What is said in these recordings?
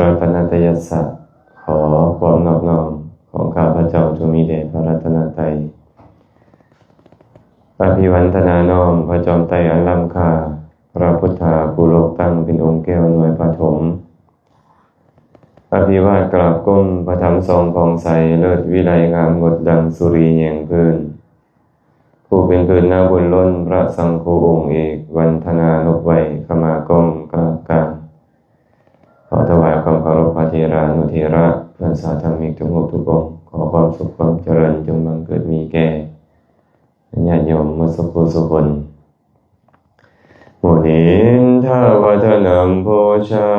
ລັດຕະນະໄຕຍັດສະ ຂໍຄວາມນອບນ້ອມຂອງຂ້າພະເຈົ້າຈົ່ງມີແດ່ພະລັດຕະນະໄຕ. ອະພິວັນທະນານ້ອມພະຈອມໄຕອັນລ້ຳຄ່າ, ພະພຸດທະຜູ້ໂລກຕັ້ງເປັນອົງແກ້ວໜ່ວຍປະຖົມ. ອະພິວາດກາບກົ້ມພະທຳສອງຜ່ອງໃສ, ເລີດວິໄລງາມງົດດັ່ງສຸຣີແຍງພື້ນ. ຜູ້ເປັນພື້ນນາບຸນລົ້ນ, ພະສັງໂຄອົງເອກ, ວັນທະນານົບໄຫວ້, ຂະມາກ້ອມກາບການ. ຂໍຖວາຍຄວາມເຄົາລົບພະເຖລານຸເຖລະ, ພະສາທຳມິກທຸກຮູບທຸກອົງ, ຂໍຄວາມສຸກຄວາມຈະເລີນຈົ່ງບັງເກີດມີແກ່ຍາດໂຍມໝົດສູ່ຜູ້ສູ່ຄົນ. ມຸນິນທະວະທະນັມໂພຊາ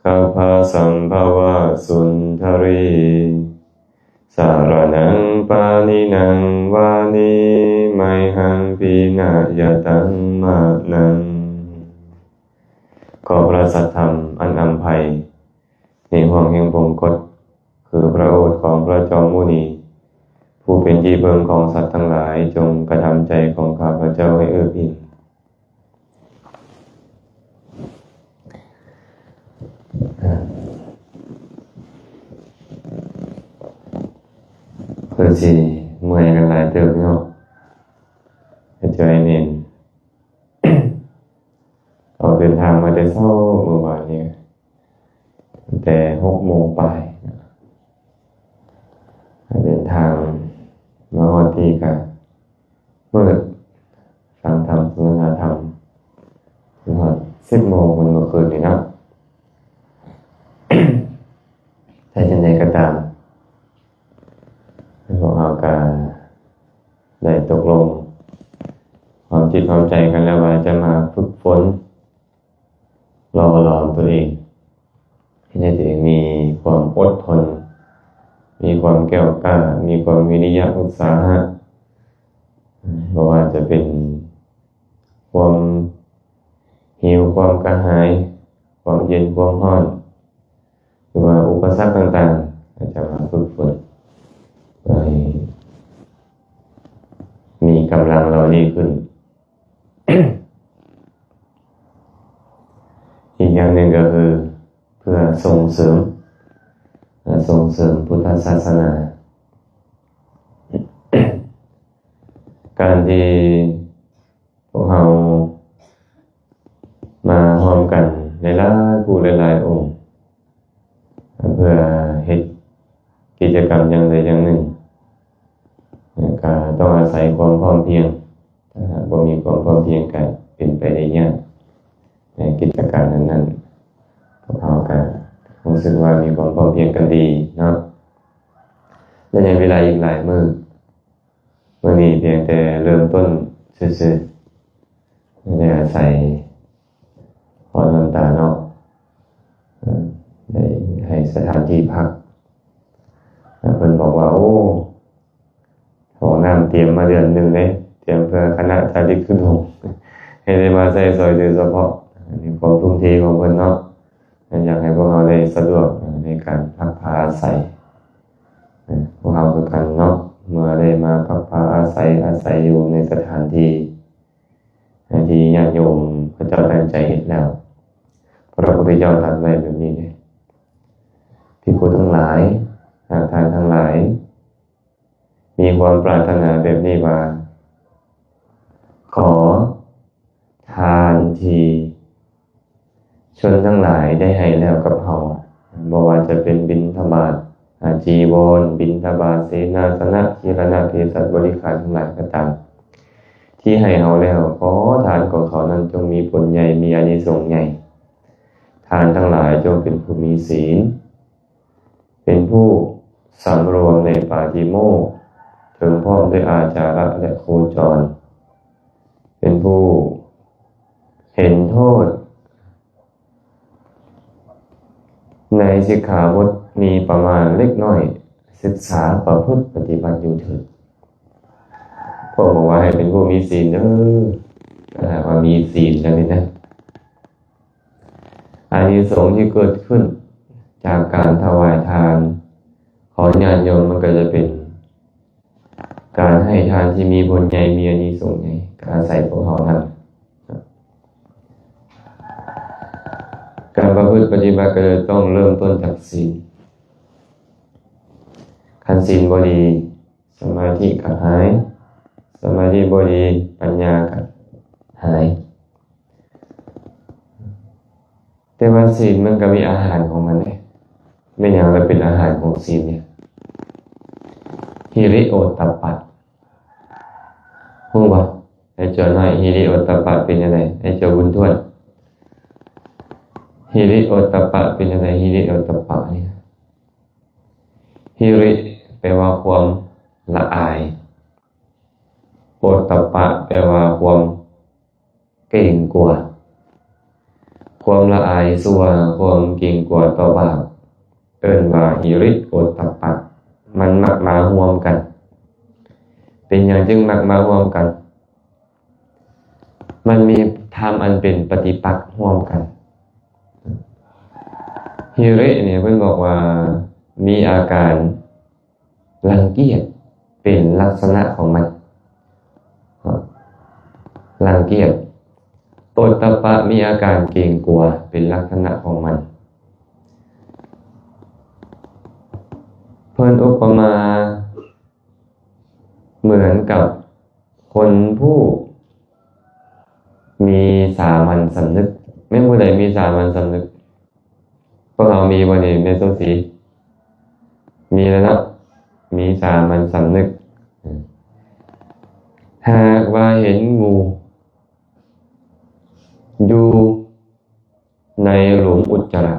ຄັບພະສຳພະວະສຸນທະຣີ ສາລະນັງປານິນັງວານີ ໄມຫັງປິນະຍະຕັງມະນັງ. ຂໍພະສັດທຳອັນອຳໄພ ໃນຫ່ວງແຫ່ງບົງກົດ ຄືພະໂອດຂອງພະຈອມມຸນີ ຜູ້ເປັນທີ່ເພິ່ງຂອງສັດທັງຫຼາຍ, ຈົ່ງກະທຳໃຈຂອງຂ້າພະເຈົ້າໃຫ້ເອິບອີ່ມ. ຄືຊິເມື່ອຍກັນຫຼາຍເຕີບເນາະ ເຈົ້າແອດມິນ. ອອກເດີນທາງມາແຕ່ເຊົ້າມື້ວານນີ້ ຕັ້ງແຕ່ຫົກໂມງປາຍ ເດີນທາງມາຮອດທີ່ກະມືດ ຟັງທຳສົນທະນາທຳ ຮອດສິບໂມງມື້ຄືນນີ້ເນາະ. ແຕ່ຈັ່ງໃດກໍຕາມ ພວກເຮົາກໍໄດ້ຕົກລົງຄວາມຈິດຄວາມໃຈກັນແລ້ວວ່າຈະມາຝຶກຝົນ ຫຼໍ່ຫຼອມຕົວເອງ ເຮັດໃຫ້ຕົວເອງມີຄວາມອົດທົນ, ມີຄວາມແກ້ວກ້າ, ມີຄວາມວິລິຍະອຸດສາຫະ, ບໍ່ວ່າຈະເປັນຄວາມຫິວ, ຄວາມກະຫາຍ, ຄວາມເຢັນ, ຄວາມຮ້ອນ ຫຼືວ່າອຸປະສັກຕ່າງໆ ອາດຈະມາຝຶກຝົນ ເພື່ອໃຫ້ມີກຳລັງເຫຼົ່ານີ້ຂຶ້ນ. ອີກຢ່າງໜຶ່ງກໍຄືເພື່ອສົ່ງເສີມ, ສົ່ງເສີມພຸດທະສາສະໜາ. ການທີ່ພວກເຮົາມາຮ່ວມກັນຫຼາຍໆຜູ້ຫຼາຍໆອົງ ເພື່ອເຮັດກິດຈະກຳຢ່າງໃດຢ່າງໜຶ່ງ ກໍຕ້ອງອາໄສຄວາມພ້ອມພຽງ. ຖ້າຫາກບໍ່ມີຄວາມພ້ອມພຽງ ກໍເປັນໄປໄດ້ຍາກໃນກິດຈະການນັ້ນໆ. ພວກເຮົາກໍຮູ້ສຶກວ່າມີຄວາມພ້ອມພຽງກັນດີເນາະ ແລະ ໃນເວລາອີກຫຼາຍມື້. ມື້ນີ້ພຽງແຕ່ເລີ່ມຕົ້ນຊື່ໆ ໄດ້ອາໄສພໍ່ນ້ອງຕາເນາະ ໄດ້ໃຫ້ສະຖານທີ່ພັກ. ເພິ່ນບອກວ່າ ໂອ້ ຫ້ອງນ້ຳຕຽມມາເດືອນໜຶ່ງເດ້ ຕຽມເພື່ອຄະນະຈາລິກຂຶ້ນຫົງ ໃຫ້ໄດ້ມາໃຊ້ສອຍໂດຍສະເພາະ. ອັນນີ້ຄວາມທຸ່ມເທຂອງເພິ່ນເນາະ ແລະ ຢາກໃຫ້ພວກເຮົາໄດ້ສະດວກໃນການພັກພາອາໄສ. ພວກເຮົາຄືກັນເນາະ ເມື່ອໄດ້ມາພັກພາອາໄສ, ອາໄສຢູ່ໃນສະຖານທີ່ ທີ່ຍາດໂຍມເຂົາເຈົ້າຕັ້ງໃຈເຮັດແລ້ວ, ພະພຸດທະເຈົ້າຕັດໄວ້ແບບນີ້ເດ້, ພິກຂຸທັງຫຼາຍ, ຫາກທ່ານທັງຫຼາຍ ມີຄວາມປາດຖະໜາແບບນີ້ວ່າ ຂໍທານທີ່ຊົນທັງຫຼາຍໄດ້ໃຫ້ແລ້ວກັບເຮົາ, ບໍ່ວ່າຈະເປັນບິນທະບາດ, ອາ, ຈີວອນ, ບິນທະບາດ, ເສນາສະນະ, ຈີລະນະ, ເພສັດ, ບໍລິຂານທັງຫຼາຍກໍຕາມ, ທີ່ໃຫ້ເຮົາແລ້ວ, ຂໍທານຂອງເຂົານັ້ນຈົ່ງມີຜົນໃຫຍ່, ມີອານິສົງໃຫຍ່. ທ່ານທັງຫຼາຍຈົ່ງເປັນຜູ້ມີສິນ, ເປັນຜູ້ສຳລວມໃນປາຕິໂມກ ເຖິງພ້ອມດ້ວຍອາຈາລະ ແລະ ໂຄຈອນ, ເປັນຜູ້ເຫັນໂທດໃນສິກຂາບົດມີປະມານເລັກນ້ອຍ, ສຶກສາປະພຶດປະຕິບັດຢູ່ເທີ້ນ. ພວກບອກວ່າໃຫ້ເປັນຜູ້ມີສິນເດີ, ຖ້າວ່າມີສິນແລ້ວນີ້ນະ, ອານິສົງທີ່ເກີດຂຶ້ນຈາກການຖວາຍທານຂອງຍາດໂຍມ ມັນກໍຈະເປັນການໃຫ້ທານທີ່ມີບຸນໃຫຍ່, ມີອານິສົງໃຫຍ່, ກໍອາໄສພວກເຮົານັ້ນ. ການປະ ປະພຶດປະຕິບັດກໍເລີຍຕ້ອງເລີ່ມຕົ້ນຈາກສິນ. ຄັນສິນບໍ່ດີ ສະມາທິກໍຫາຍ, ສະມາທິບໍ່ດີ ປັນຍາກໍຫາຍ. ແຕ່ວ່າສິນມັນກໍມີອາຫານຂອງມັນເດ້. ແມ່ນຫຍັງລະເປັນອາຫານຂອງສິນນີ້? ຫິລິໂອດຕັບປະ. ຮູ້ບໍ່? ໄອ້ເຈົ້ານ້ອຍ ຫິລິໂອດຕັບປະເປັນຈັ່ງໃດ? ໄອ້ເຈົ້າບຸນທວນ ຫິລິໂອດຕັບປະເປັນຈັ່ງໃດ? ຫິລິໂອດຕັບປະນີ້ ຫິລິແປວ່າຄວາມລະອາຍ, ໂອດຕັບປະແປວ່າຄວາມເກງກົວ, ຄວາມລະອາຍຊົ່ວ, ຄວາມເກງກົວຕໍ່ບາບ ເອີ້ນວ່າຫິລິໂອດຕັບປະ. ມັນມັກມາຮ່ວມກັນ. ເປັນຫຍັງຈຶ່ງມັກມາຮ່ວມກັນ? ມັນມີທຳອັນເປັນປະຕິປັກຮ່ວມກັນ. ຫິລິນີ້ເພິ່ນບອກວ່າມີອາການລັງກຽດເປັນລັກສະນະຂອງມັນ, ລັງກຽດ. ໂອດຕັບປະມີອາການເກງກົວເປັນລັກສະນະຂອງມັນ. ເພິ່ນອຸບປະມາ ເໝືອນກັບຄົນຜູ້ມີສາມັນສຳນຶກ. ແມ່ນຜູ້ໃດມີສາມັນສຳນຶກ? ພວກເຮົາມີບໍ່ນີ້ ແມ່ສົມສີ? ມີແລ້ວເນາະ, ມີສາມັນສຳນຶກ. ຫາກວ່າເຫັນງູຢູ່ ໃນຫຼຸມອຸດຈະລະ.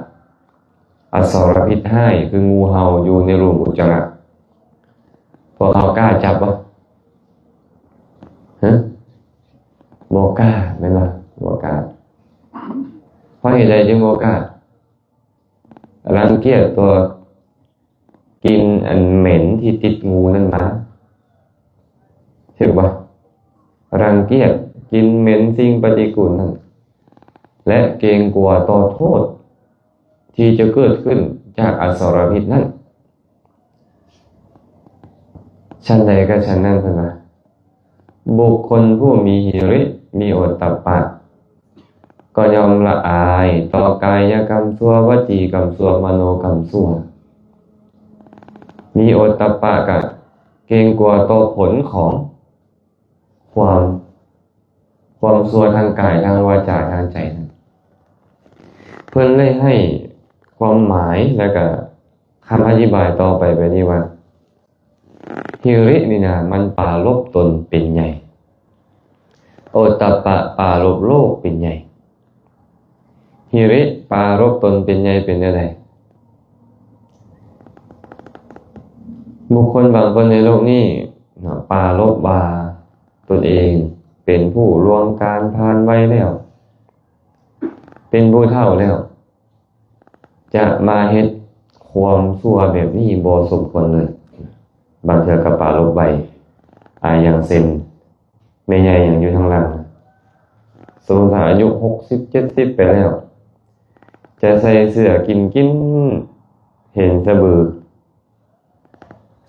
ອະສອລະພິດຮ້າຍຄືງູເຫົ່າຢູ່ໃນຫຼຸມອຸດຈະລະ. ພວກເຮົາກ້າຈັບບໍ່? ຮະ? ບໍ່ກ້າແມ່ນບໍ່? ບໍ່ກ້າ. ເພາະເຫດໃດຈຶ່ງບໍ່ກ້າ? ລັງກຽດຕົວ ກິ່ນອັນເໝັນທີ່ຕິດງູນັ້ນມາ, ຖືກບໍ່? ລັງກຽດກິ່ນເໝັນສິ່ງປະຕິກູນນັ້ນ ແລະ ເກງກົວຕໍ່ໂທດທີ່ຈະເກີດຂຶ້ນຈາກອະສອລະພິດນັ້ນ. ຊັ້ນໃດກໍຊັ້ນນັ້ນ ເພິ່ນວ່າ ບຸກຄົນຜູ້ມີຫິລິ ມີໂອດຕັບປະ ກໍຍ່ອມລະອາຍຕໍ່ກາຍະກຳຊົ່ວ, ວະຈີກຳຊົ່ວ, ມະໂນກຳຊົ່ວ. ມີໂອດຕັບປະກະເກງກົວຕໍ່ຜົນຂອງຄວາມ, ຄວາມຊົ່ວທາງກາຍ, ທາງວາຈາ, ທາງໃຈນັ້ນ. ເພິ່ນໄດ້ໃຫ້ຄວາມໝາຍ ແລະ ກະຄຳອະທິບາຍຕໍ່ໄປແບບນີ້ວ່າ ຫິລິນີ້ນະ ມັນປາລົບຕົນເປັນໃຫຍ່. ໂອດຕັບປະປາລົບໂລກເປັນໃຫຍ່. ຫິລິປາລົບຕົນເປັນໃຫຍ່ເປັນແນວໃດ? ບຸກຄົນບາງຄົນໃນໂລກນີ້ເນາະ ປາລົບວ່າຕົນເອງເປັນຜູ້ລ່ວງການຜ່ານໄວແລ້ວ, ເປັນຜູ້ເຖົ້າແລ້ວ. ຈະມາເຮັດຄວາມຊົ່ວແບບນີ້ບໍ່ສົມຄວນເລີຍ. ບາງເທື່ອກໍປາລົບໄວ ອາ ຢ່າງເຊັ່ນ ແມ່ໃຫຍ່ຫຍັງຢູ່ທາງຫຼັງ ສົມມຸດວ່າອາຍຸຫົກສິບ ເຈັດສິບໄປແລ້ວ ຈະໃສ່ເສື້ອກິນກິນ ເຫັນສະບື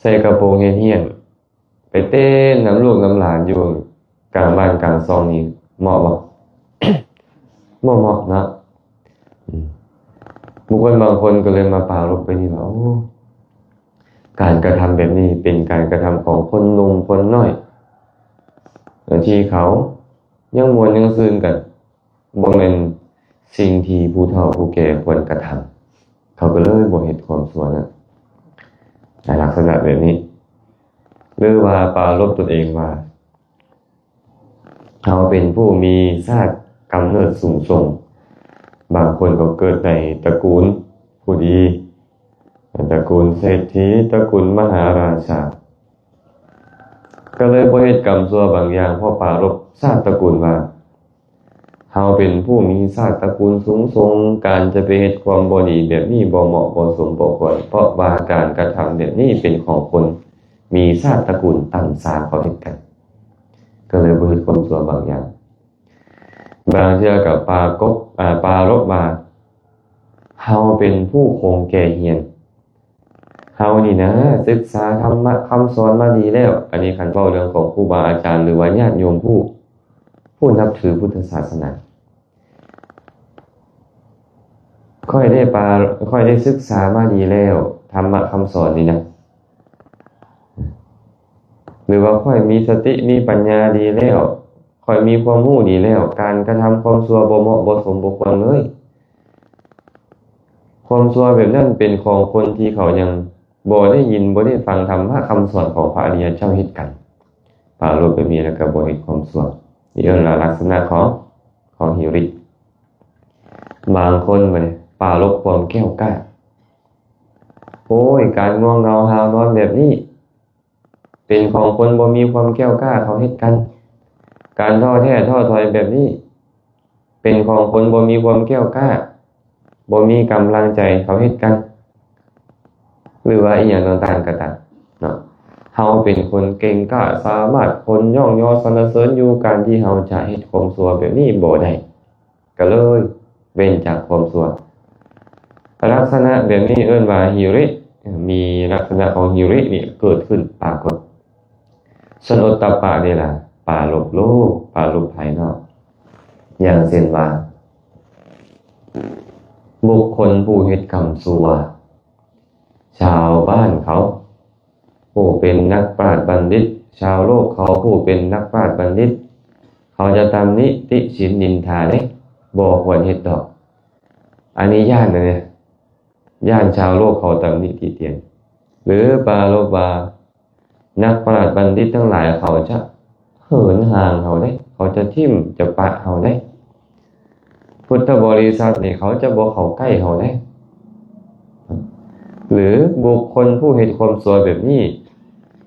ໃສ່ກະໂປງຫ້ຽນໆ ໄປເຕັ້ນນຳລູກນຳຫຼານຢູ່ກາງບ້ານກາງຊ່ອງນີ້ ເໝາະບໍ່? ບໍ່ເໝາະເນາະ. ອືມ ບຸກຄົນບາງຄົນກໍເລີຍມາປາລົບໄປນີ້ວ່າ ໂອ້ ການກະທຳແບບນີ້ເປັນການກະທຳຂອງຄົນໜຸ່ມຄົນນ້ອຍ ທີ່ເຂົາຍັງມ່ວນຍັງຊື່ນກັນ. ບໍ່ແມ່ນສິ່ງທີ່ຜູ້ເຖົ້າຜູ້ແກ່ຄວນກະທຳ, ເຂົາກໍເລີຍບໍ່ເຮັດຄວາມຊົ່ວນັ້ນ ໃນລັກສະນະແບບນີ້ ຫຼືວ່າປາລົບຕົນເອງວ່າ ເຮົາເປັນຜູ້ມີຊາດກຳເນີດສູງສົ່ງ, ບາງຄົນກໍເກີດໃນຕະກູນຜູ້ດີ, ຕະກູນເສດຖີ, ຕະກູນມະຫາລາຊາ, ກໍເລີຍບໍ່ເຮັດກຳຊົ່ວບາງຢ່າງ ເພາະປາລົບຊາດຕະກູນວ່າ ເຮົາເປັນຜູ້ມີຊາດຕະກູນສູງສົ່ງ, ການຈະໄປເຮັດຄວາມບໍ່ດີແບບນີ້ບໍ່ເໝາະບໍ່ສົມບໍ່ຄວນ, ເພາະວ່າການກະທຳແບບນີ້ເປັນຂອງຄົນມີຊາດຕະກູນຕ່ຳຊາເຂົາເຮັດກັນ, ກໍເລີຍບໍ່ເຮັດຄວາມຊົ່ວບາງຢ່າງ. ບາງເທື່ອກໍປາກົບ, ອາ, ປາລົບວ່າ ເຮົາເປັນຜູ້ຄົງແກ່ຮຽນ, ເຮົານີ້ນະສຶກສາທຳມະຄຳສອນມາດີແລ້ວ. ອັນນີ້ຄັນເວົ້າເລື່ອງຂອງຄູບາອາຈານ ຫຼືວ່າຍາດໂຍມຜູ້, ຜູ້ນັບຖືພຸດທະສາສະໜາ. ຂ້ອຍໄດ້ປາ ຂ້ອຍໄດ້ສຶກສາມາດີແລ້ວ ທຳມະຄຳສອນນີ້ນະ ຫຼືວ່າຂ້ອຍມີສະຕິມີປັນຍາດີແລ້ວ ຂ້ອຍມີຄວາມຮູ້ດີແລ້ວ ການກະທຳຄວາມຊົ່ວບໍ່ເໝາະບໍ່ສົມບໍ່ຄວນເລີຍ. ຄວາມຊົ່ວແບບນັ້ນເປັນຂອງຄົນທີ່ເຂົາຍັງບໍ່ໄດ້ຍິນບໍ່ໄດ້ຟັງທຳມະຄຳສອນຂອງພະອະລິຍະເຈົ້າເຮັດກັນ. ປາລົບແບບນີ້ແລ້ວກໍບໍ່ເຮັດຄວາມຊົ່ວ. ນີ້ເອີ້ນວ່າລັກສະນະຂອງ ຂອງຫິລິ. ບາງຄົນບັດນີ້ປາລົບຄວາມແກ້ວກ້າ. ໂອ້ຍ ການງ່ວງເຫງົາຫາວນອນແບບນີ້ ເປັນຂອງຄົນບໍ່ມີຄວາມແກ້ວກ້າເຂົາເຮັດກັນ. ການທໍ້ແທ້ທໍ້ຖອຍແບບນີ້ ເປັນຂອງຄົນບໍ່ມີຄວາມແກ້ວກ້າ ບໍ່ມີກຳລັງໃຈເຂົາເຮັດກັນ ຫຼືວ່າອີ່ຫຍັງຕ່າງໆກໍຕາມເນາະ. ເຮົາເປັນຄົນເກັ່ງກ້າສາມາດ ຄົນຍ້ອງຍໍສັນລະເສີນຢູ່. ການທີ່ເຮົາຈະເຮັດຄວາມຊົ່ວແບບນີ້ບໍ່ໄດ້ ກໍເລີຍເວັ້ນຈາກຄວາມຊົ່ວ. ລັກສະນະແບບນີ້ເອີ້ນວ່າຫິລິ ມີລັກສະນະຂອງຫິລິນີ້ເກີດຂຶ້ນປາກົດ. ສ່ວນໂອດຕະປະນີ້ລະ ປາລົບໂລກ ປາລົບພາຍນອກ. ຢ່າງເຊັ່ນວ່າ ບຸກຄົນຜູ້ເຮັດກຳຊົ່ວ ຊາວບ້ານເຂົາ ຜູ້ເປັນນັກປາດບັນດິດ ຊາວໂລກເຂົາຜູ້ເປັນນັກປາດບັນດິດ ເຂົາຈະຕຳໜິຕິຊິນນິນທາເດ້ ບໍ່ຄວນເຮັດດອກ. ອັນນີ້ຢ້ານນະເດ ຢ້ານຊາວໂລກເຂົາຕຳໜິຕິຕຽນ ຫຼືປາລົບວ່າ ນັກປາດບັນດິດທັງຫຼາຍເຂົາຈະເຫີນຫ່າງເຮົາເດ້ ເຂົາຈະຖິ້ມຈະປະເຮົາເດ້. ພຸດທະບໍລິສັດນີ້ເຂົາຈະບໍ່ເຂົ້າໃກ້ເຮົາເດ້. ຫຼືບຸກຄົນຜູ້ເຮັດຄວາມຊົ່ວແບບນີ້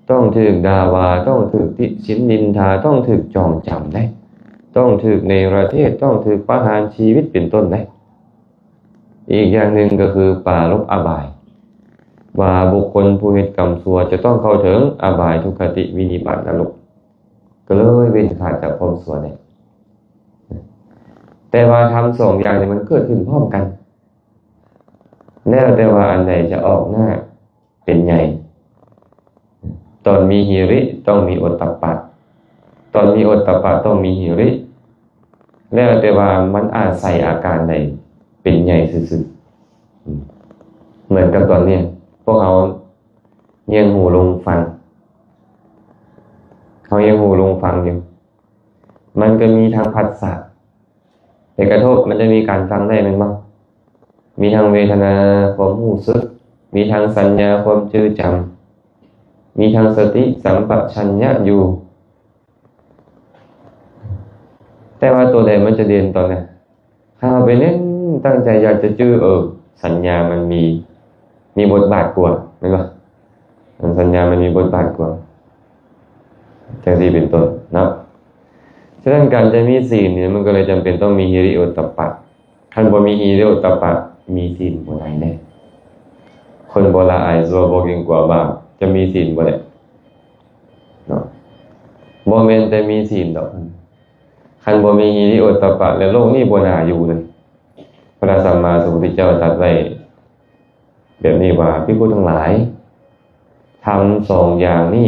ຕ້ອງຖືກດ່າວ່າ ຕ້ອງຖືກຕິຊິນນິນທາ ຕ້ອງຖືກຈອງຈຳເດ້ ຕ້ອງຖືກເນລະເທດ ຕ້ອງຖືກປະຫານຊີວິດເປັນຕົ້ນເດ້. ອີກຢ່າງໜຶ່ງກໍຄືປາລົບອະບາຍ ວ່າບຸກຄົນຜູ້ເຮັດກຳຊົ່ວຈະຕ້ອງເຂົ້າເຖິງອະບາຍ ທຸກຄະຕິ ວິນິບາດ ນະລົກ ກໍເລີຍເວັ້ນຂາດຈາກຄວາມຊົ່ວໄດ້. ແຕ່ວ່າທຳສອງຢ່າງນີ້ມັນເກີດຂຶ້ນພ້ອມກັນ ແລ້ວແຕ່ວ່າອັນໃດຈະອອກໜ້າເປັນໃຫຍ່. ຕອນມີຫິລິຕ້ອງມີໂອດຕະປະ ຕອນມີໂອດຕະປະຕ້ອງມີຫິລິ ແລ້ວແຕ່ວ່າມັນອາໄສອາການໃດເປັນໃຫຍ່ຊື່ໆ. ອືມ ເໝືອນກັບຕອນນີ້ ພວກເຮົາງຽງຫູລົງຟັງ ເຮົາງຽງຫູລົງຟັງຢູ່ ມັນກໍມີທັງພັດສະ ໄປກະທົບ ມັນຈະມີການຟັງໄດ້ແມ່ນບໍ່? ມີທັງເວທະນາ ຄວາມຮູ້ສຶກ ມີທັງສັນຍາ ຄວາມຈື່ຈຳ ມີທັງສະຕິ ສຳປະຊັນຍະຢູ່. ແຕ່ວ່າໂຕໃດມັນຈະເດັ່ນຕອນນັ້ນ? ຖ້າເຮົາໄປເນັ້ນຕັ້ງໃຈຢາກຈະຈື່ ເອີ ສັນຍາມັນມີ ມີບົດບາດກວ່າ ແມ່ນບໍ່? ສັນຍາມັນມີບົດບາດກວ່າ ຈັ່ງຊີ້ເປັນຕົ້ນເນາະ. ສະນັ້ນການຈະມີສິນນີ້ ມັນກໍເລີຍຈຳເປັນຕ້ອງມີຫິລິໂອດຕະປະ. ຄັນບໍ່ມີຫິລິໂອດຕະປະ ມີສິນບໍ່ໄດ້ເດ້. ຄົນບໍ່ລະອາຍຊົ່ວ ບໍ່ເກງກົວບາບ ຈະມີສິນບໍ່ໄດ້ເນາະ. ບໍ່ແມ່ນແຕ່ມີສິນດອກ ຄັນບໍ່ມີຫິລິໂອດຕະປະ ແລ້ວໂລກນີ້ບໍ່ໜ້າຢູ່ເລີຍ. ພະສຳມາສຳພຸດທະເຈົ້າຕັດໄວ້ແບບນີ້ວ່າ ພິກຂຸທັງຫຼາຍ ທຳສອງຢ່າງນີ້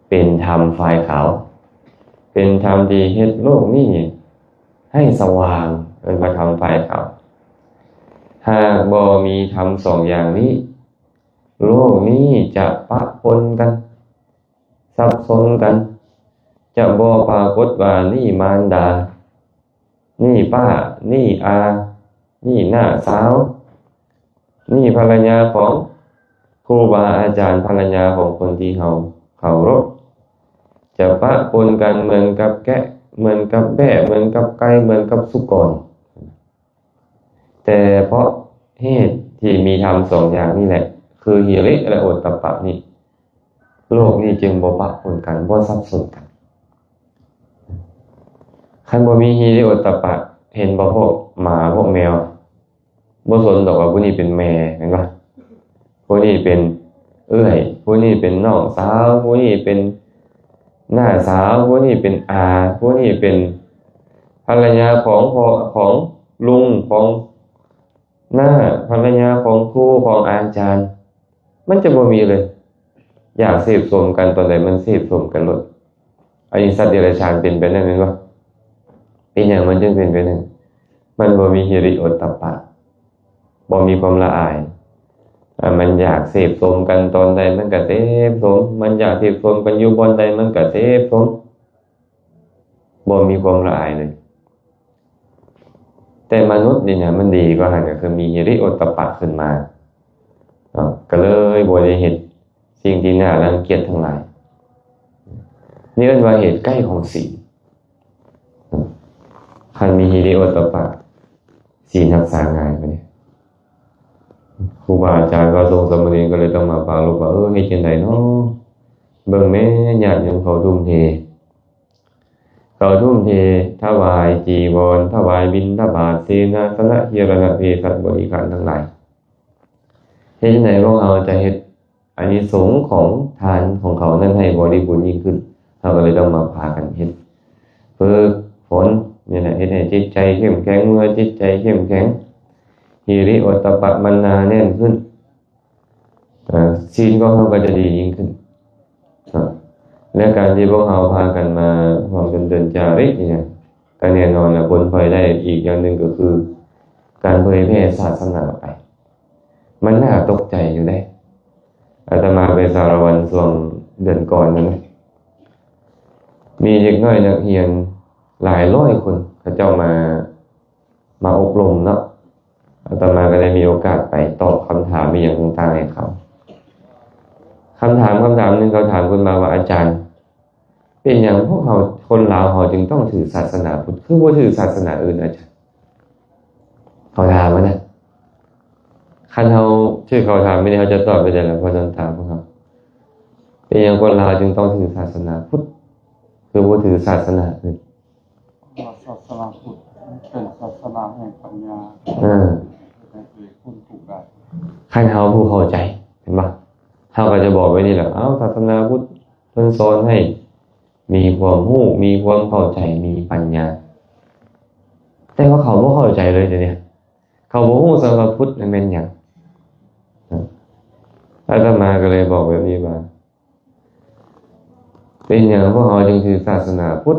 ເປັນທຳຝ່າຍຂາວ ເປັນທຳທີ່ເຮັດໂລກນີ້ໃຫ້ສະຫວ່າງ ເອີ້ນວ່າທຳຝ່າຍຂາວ. ຫາກບໍ່ມີທຳສອງຢ່າງນີ້ ໂລກນີ້ຈະປະປົນກັນ ສັບສົນກັນ ຈະບໍ່ປາກົດວ່ານີ້ມານດາ ນີ້ປ້າ ນີ້ອາ ນີ້ນ້າສາວ ນີ້ພັນລະຍາຂອງຄູບາອາຈານ ພັນລະຍາຂອງຄົນທີ່ເຮົາເຄົາລົບ ຈະປະປົນກັນເໝືອນກັບແກະ ເໝືອນກັບແບ້ ເໝືອນກັບໄກ່ ເໝືອນກັບສຸກອນ. ແຕ່ເພາະເຫດທີ່ມີທຳສອງຢ່າງນີ້ແຫຼະ ຄືຫິລິ ແລະ ໂອດຕະປະນີ້ ໂລກນີ້ຈຶ່ງບໍ່ປະປົນກັນ ບໍ່ສັບສົນກັນ. ຄັນບໍ່ມີຫິລິໂອດຕະປະ ເຫັນບໍ່ພວກໝາພວກແມວ ບໍ່ສົນດອກວ່າຜູ້ນີ້ເປັນແມ່ ແມ່ນບໍ່? ຜູ້ນີ້ເປັນເອື້ອຍ ຜູ້ນີ້ເປັນນ້ອງສາວ ຜູ້ນີ້ເປັນນ້າສາວ ຜູ້ນີ້ເປັນອາ ຜູ້ນີ້ເປັນພັນລະຍາຂອງພໍ່ ຂອງລຸງ ຂອງນ້າ ພັນລະຍາຂອງຄູ ຂອງອາຈານ ມັນຈະບໍ່ມີເລີຍ. ຢາກເສບສົມກັນຕອນໃດ ມັນເສບສົມກັນໂລດ. ອັນນີ້ສັດເດຍລະສານເປັນໄປນັ້ນແມ່ນບໍ່? ເປັນຫຍັງມັນຈຶ່ງເປັນໄປນັ້ນ? ມັນບໍ່ມີຫິລິໂອດຕະປະ. ບໍ່ມີຄວາມລະອາຍ. ອາ ມັນຢາກເສບສົມກັນຕອນໃດມັນກະເສບສົມ, ມັນຢາກເສບສົມກັນຢູ່ບ່ອນໃດມັນກະເສບສົມ, ບໍ່ມີຄວາມລະອາຍເລີຍ. ແຕ່ມະນຸດນີ້ນະ ມັນດີກວ່າຫັ້ນ ກໍຄືມີຫິລິໂອດຕະປະຂຶ້ນມາເນາະ, ກໍເລີຍບໍ່ໄດ້ເຮັດສິ່ງທີ່ໜ້າລັງກຽດທັງຫຼາຍ. ນີ້ເອີ້ນວ່າເຫດໃກ້ຂອງສີນ. ຄັນມີຫິລິໂອດຕະປະ, ສີນຮັກສາງ່າຍກວ່ານີ້. ຄູບາອາຈານ ພະສົງສາມະເນນກໍເລີຍຕ້ອງມາປາລົບວ່າ ເອີ ເຮັດຈັ່ງໃດເນາະ? ເບິ່ງແມ້ ຍາດໂຍມເຂົາທຸ່ມເທ, ເຂົາທຸ່ມເທຖວາຍຈີວອນ, ຖວາຍບິນທະບາດ, ເສນາສະນະ, ກິລະນະ, ເພສັດ, ບໍລິຂານທັງຫຼາຍ. ເຮັດຈັ່ງໃດພວກເຮົາຈະເຮັດ ອານິສົງຂອງທານຂອງເຂົານັ້ນໃຫ້ບໍລິບູນຍິ່ງຂຶ້ນ, ເຮົາກໍເລີຍຕ້ອງມາພາກັນເຮັດ ຝຶກຝົນນີ້ແຫຼະ, ເຮັດໃຫ້ຈິດໃຈເຂັ້ມແຂງ, ເມື່ອຈິດໃຈເຂັ້ມແຂງ, ຫິລິໂອດຕະປະມັນໜາແໜ້ນຂຶ້ນ, ເອີ ສີນຂອງເຮົາກໍຈະດີຍິ່ງຂຶ້ນເນາະ. ແລະ ການທີ່ພວກເຮົາພາກັນມາຮ່ວມເດີນຈາຣິກນີ້ນະ, ກໍແນ່ນອນລະ ຜົນພອຍໄດ້ອີກຢ່າງໜຶ່ງກໍຄືການເຜີຍແຜ່ສາສະໜາໄປ. ມັນໜ້າຕົກໃຈຢູ່ເດ້. ອາດຕະມາໄປສາລະວັນຊ່ວງເດືອນກ່ອນນັ້ນນະ, ມີເດັກນ້ອຍນັກຮຽນຫຼາຍຮ້ອຍຄົນ ເຂົາເຈົ້າມາ ມາອົບຮົມເນາະ. ອາດຕະມາກໍໄດ້ມີໂອກາດໄປຕອບຄຳຖາມອີ່ຫຍັງຕ່າງໆໃຫ້ເຂົາ. ຄຳຖາມ ຄຳຖາມໜຶ່ງ ເຂົາຖາມຂຶ້ນມາວ່າ ອາຈານ, ເປັນຫຍັງພວກເຮົາ ຄົນລາວເຮົາຈຶ່ງຕ້ອງຖືສາສະໜາພຸດ ຄືບໍ່ຖືສາສະໜາອື່ນ ອາຈານ? ເຂົາຖາມຫັ້ນນະ. ຄັນເຮົາຖືກເຂົາຖາມແບບນີ້ ເຮົາຈະຕອບແບບໃດລະ? ເພາະນັ້ນຖາມພວກເຮົາ ເປັນຫຍັງຄົນລາວຈຶ່ງຕ້ອງຖືສາສະໜາພຸດ ຄືບໍ່ຖືສາສະໜາອື່ນ? ເພາະວ່າສາສະໜາພຸດເປັນສາສະໜາແຫ່ງປັນຍາ. ເອີ ເຮັດໃຫ້ເກີດຜົນທຸກໄດ້. ຄັນເຮົາຜູ້ເຂົ້າໃຈ ເຫັນບໍ່? ເຮົາກໍຈະບອກໄວ້ນີ້ແຫຼະ, ເອົາ ສາສະໜາພຸດ ເພິ່ນສອນໃຫ້ມີຄວາມຮູ້, ມີຄວາມເຂົ້າໃຈ, ມີປັນຍາ. ແຕ່ວ່າເຂົາບໍ່ເຂົ້າໃຈເລີຍດຽວນີ້, ເຂົາບໍ່ຮູ້ຊ້ຳວ່າພຸດນັ້ນແມ່ນຫຍັງ. ອາດຕະມາກໍເລີຍບອກແບບນີ້ວ່າ ເປັນຫຍັງພວກເຮົາຈຶ່ງຖືສາສະໜາພຸດ?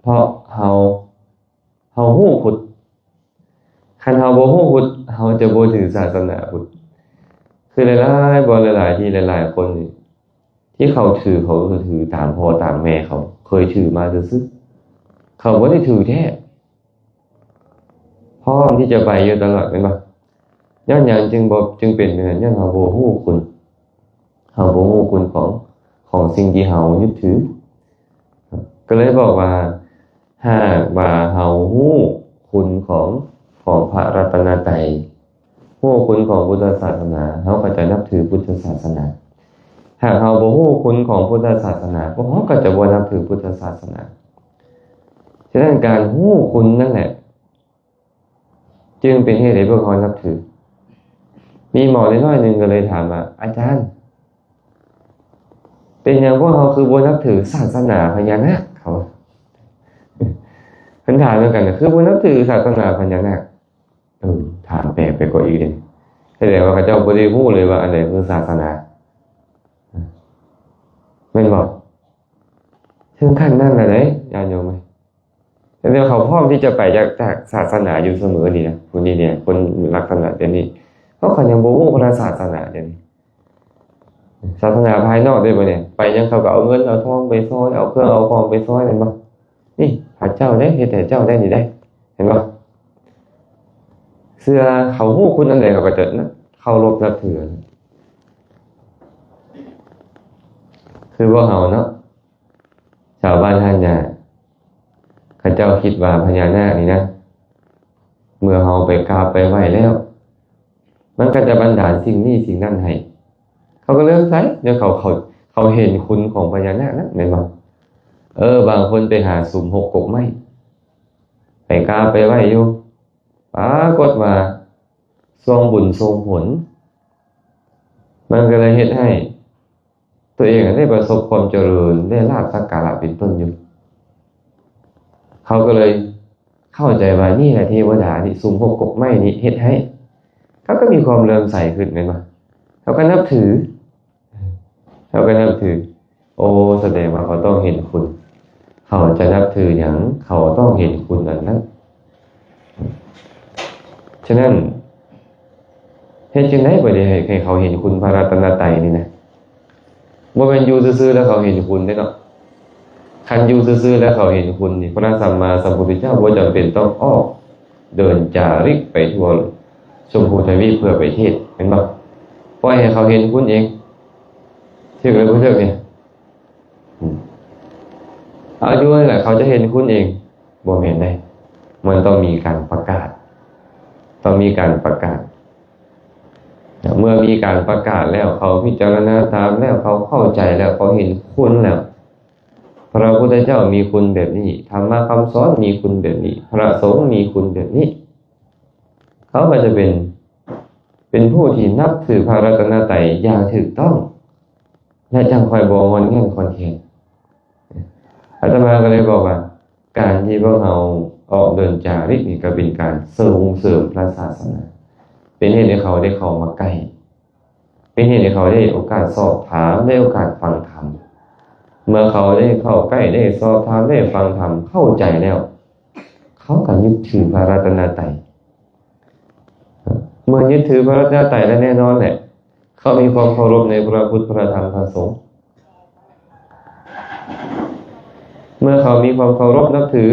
ເພາະເຮົາ ເຮົາຮູ້ພຸດ. ຄັນເຮົາບໍ່ຮູ້ພຸດ ເຮົາຈະບໍ່ຖືສາສະໜາພຸດ. ຄືຫຼາຍໆບ່ອນ ຫຼາຍໆທີ່ ຫຼາຍໆຄົນນີ້ ທີ່ເຂົາຖື ເຂົາກໍຄືຖືຕາມພໍ່ຕາມແມ່ເຂົາເຄີຍຖືມາຊື່ໆ, ເຂົາບໍ່ໄດ້ຖືແທ້. ພ້ອມທີ່ຈະໄປຢູ່ຕະຫຼອດ ແມ່ນບໍ່? ຍ້ອນຫຍັງຈຶ່ງບໍ່ ຈຶ່ງເປັນແບບນັ້ນ? ຍ້ອນເຮົາບໍ່ຮູ້ຄຸນ, ເຮົາບໍ່ຮູ້ຄຸນຂອງ ຂອງສິ່ງທີ່ເຮົາຍຶດຖື. ກໍເລີຍບອກວ່າ ຫາກວ່າເຮົາຮູ້ຄຸນຂອງ ຂອງພະລັດຕະນະໄຕ, ຮູ້ຄຸນຂອງພຸດທະສາສະໜາ, ເຮົາກໍຈະນັບຖືພຸດທະສາສະໜາ. ຫາກເຮົາບໍ່ຮູ້ຄຸນຂອງພຸດທະສາສະໜາ, ພວກເຮົາກໍຈະບໍ່ນັບຖືພຸດທະສາສະໜາ. ສະນັ້ນ ການຮູ້ຄຸນນັ້ນແຫຼະ ຈຶ່ງເປັນເຫດໃຫ້ພວກເຮົານັບຖື. ມີໝໍນ້ອຍໆໜຶ່ງກໍເລີຍຖາມວ່າ ອາຈານ, ເປັນຫຍັງພວກເຮົາຄືບໍ່ນັບຖືສາສະໜາພະຍານາກ? ເຂົາ ເພິ່ນຖາມນຳກັນ ຄືບໍ່ນັບຖືສາສະໜາພະຍານາກ? ເອີ ຖາມແປກໄປກວ່າອີກເດ້. ສະແດງວ່າເຂົາເຈົ້າບໍ່ໄດ້ຮູ້ເລີຍວ່າອັນໃດຄືສາສະໜາ, ແມ່ນບໍ່? ເຖິງຂັ້ນນັ້ນລະເດ້ ຍາດໂຍມເອີຍ. ແຕ່ເຂົາພ້ອມທີ່ຈະໄປຈາກ ຈາກສາສະໜາຢູ່ສະເໝີນີ້ນະ, ຜູ້ນີ້ເດ ຄົນລັກສະນະແບບນີ້, ເພາະເຂົາຍັງບໍ່ຮູ້ພຸດທະສາສະໜາເດ. ສາສະໜາພາຍນອກເດ້ບັດນີ້ ໄປຫຍັງເຂົາກໍເອົາເງິນເອົາທອງໄປຊ່ອຍ, ເອົາເຄື່ອງເອົາຂອງໄປຊ່ອຍ, ແມ່ນບໍ່? ນີ້ ພະເຈົ້າເດ້ ເຮັດໃຫ້ເຈົ້າໄດ້ນີ້ເດ້, ເຫັນບໍ່? ເຊື່ອເຂົາຮູ້ຄຸນອັນໃດ ເຂົາກໍຈະເຄົາລົບນັບຖື. ຄືພວກເຮົາເນາະ ຊາວບ້ານທ່ານຍາ ເຂົາເຈົ້າຄິດວ່າພະຍານາກນີ້ນະ ເມື່ອເຮົາໄປກາບໄປໄຫວ້ແລ້ວ ມັນກໍຈະບັນດານສິ່ງນີ້ສິ່ງນັ້ນໃຫ້. ເຂົາກໍເລື່ອມໃສ ຍ້ອນເຂົາ ເຂົາ ເຂົາເຫັນຄຸນຂອງພະຍານາກນະ ແມ່ນບໍ່? ເອີ ບາງຄົນໄປຫາສຸມຫົກກົກໄມ້ ໄປກາບໄປໄຫວ້ຢູ່ ປາກົດວ່າສົ່ງບຸນສົ່ງຜົນ ມັນກໍເລີຍເຮັດໃຫ້ ຕົວເອງໄດ້ປະສົບຄວາມຈະເລີນ ໄດ້ລາບສັກກາລະເປັນຕົ້ນຢູ່. ເຂົາກໍເລີຍເຂົ້າໃຈວ່ານີ້ແຫຼະເທວະດານີ້ ສຸມຫົກກົກໄມ້ນີ້ເຮັດໃຫ້. ເຂົາກໍມີຄວາມເຫຼື້ອມໃສຂຶ້ນ ແມ່ນບໍ່? ເຂົາກໍນັບຖື, ເຂົາກໍນັບຖື. ໂອ້ ສະແດງວ່າເຂົາຕ້ອງເຫັນຄຸນ. ເຂົາຈະນັບຖືຫຍັງ ເຂົາຕ້ອງເຫັນຄຸນອັນນັ້ນ. ສະນັ້ນ ຮັດຈັ່ງໃດບໍ່ໄດ້ໃຫ້ ໃຫ້ເຂົາເຫັນຄຸນພະລັດຕະນະໄຕນີ້ນະ? ບໍ່ແມ່ນຢູ່ຊື່ໆແລ້ວເຂົາເຫັນຄຸນເດ້ເນາະ. ຄັນຢູ່ຊື່ໆແລ້ວເຂົາເຫັນຄຸນນີ້ ພະສຳມາສຳພຸດທະເຈົ້າບໍ່ຈຳເປັນຕ້ອງອອກເດີນຈາລິກໄປທົ່ວຊົມພູທະວີບເພື່ອໄປເທດ ແມ່ນບໍ່? ປ່ອຍໃຫ້ເຂົາເຫັນຄຸນເອງ. ຖືກຫຼືບໍ່ຖືກນີ້? ອືມ ເອົາຢູ່ຫັ້ນແຫຼະ ເຂົາຈະເຫັນຄຸນເອງ. ບໍ່ແມ່ນເດ້. ມັນຕ້ອງມີການປະກາດ, ຕ້ອງມີການປະກາດ. ເມື່ອມີການປະກາດແລ້ວ, ເຂົາພິຈາລະນາຕາມແລ້ວ, ເຂົາເຂົ້າໃຈແລ້ວ, ເຂົາເຫັນຄຸນແລ້ວ, ພະພຸດທະເຈົ້າມີຄຸນແບບນີ້, ທຳມະຄຳສອນມີຄຸນແບບນີ້, ພະສົງມີຄຸນແບບນີ້, ເຂົາກໍຈະເປັນ, ເປັນຜູ້ທີ່ນັບຖືພະລັດຕະນະໄຕຢ່າງຖືກຕ້ອງ ແລະ ຈັ່ງຄ່ອຍບໍ່ງອນແງ່ນຄອນແຄນ. ອາດຕະມາກໍເລີຍບອກວ່າ ການທີ່ພວກເຮົາອອກເດີນຈາລິກນີ້ ກໍເປັນການສົ່ງເສີມພະສາສະໜາ, ເປັນເຫດໃຫ້ເຂົາໄດ້ເຂົ້າມາໃກ້, ເປັນເຫດໃຫ້ເຂົາໄດ້ໂອກາດສອບຖາມ, ໄດ້ໂອກາດຟັງທຳ. ເມື່ອເຂົາໄດ້ເຂົ້າໃກ້, ໄດ້ສອບຖາມ, ໄດ້ຟັງທຳ, ເຂົ້າໃຈແລ້ວ, ເຂົາກໍຍຶດຖືພະລັດຕະນະໄຕ. ເມື່ອຍຶດຖືພະລັດຕະນະໄຕແລ້ວ ແນ່ນອນແຫຼະ ເຂົາມີຄວາມເຄົາລົບໃນພະພຸດ ພະທຳ ພະສົງ. ເມື່ອເຂົາມີຄວາມເຄົາລົບນັບຖື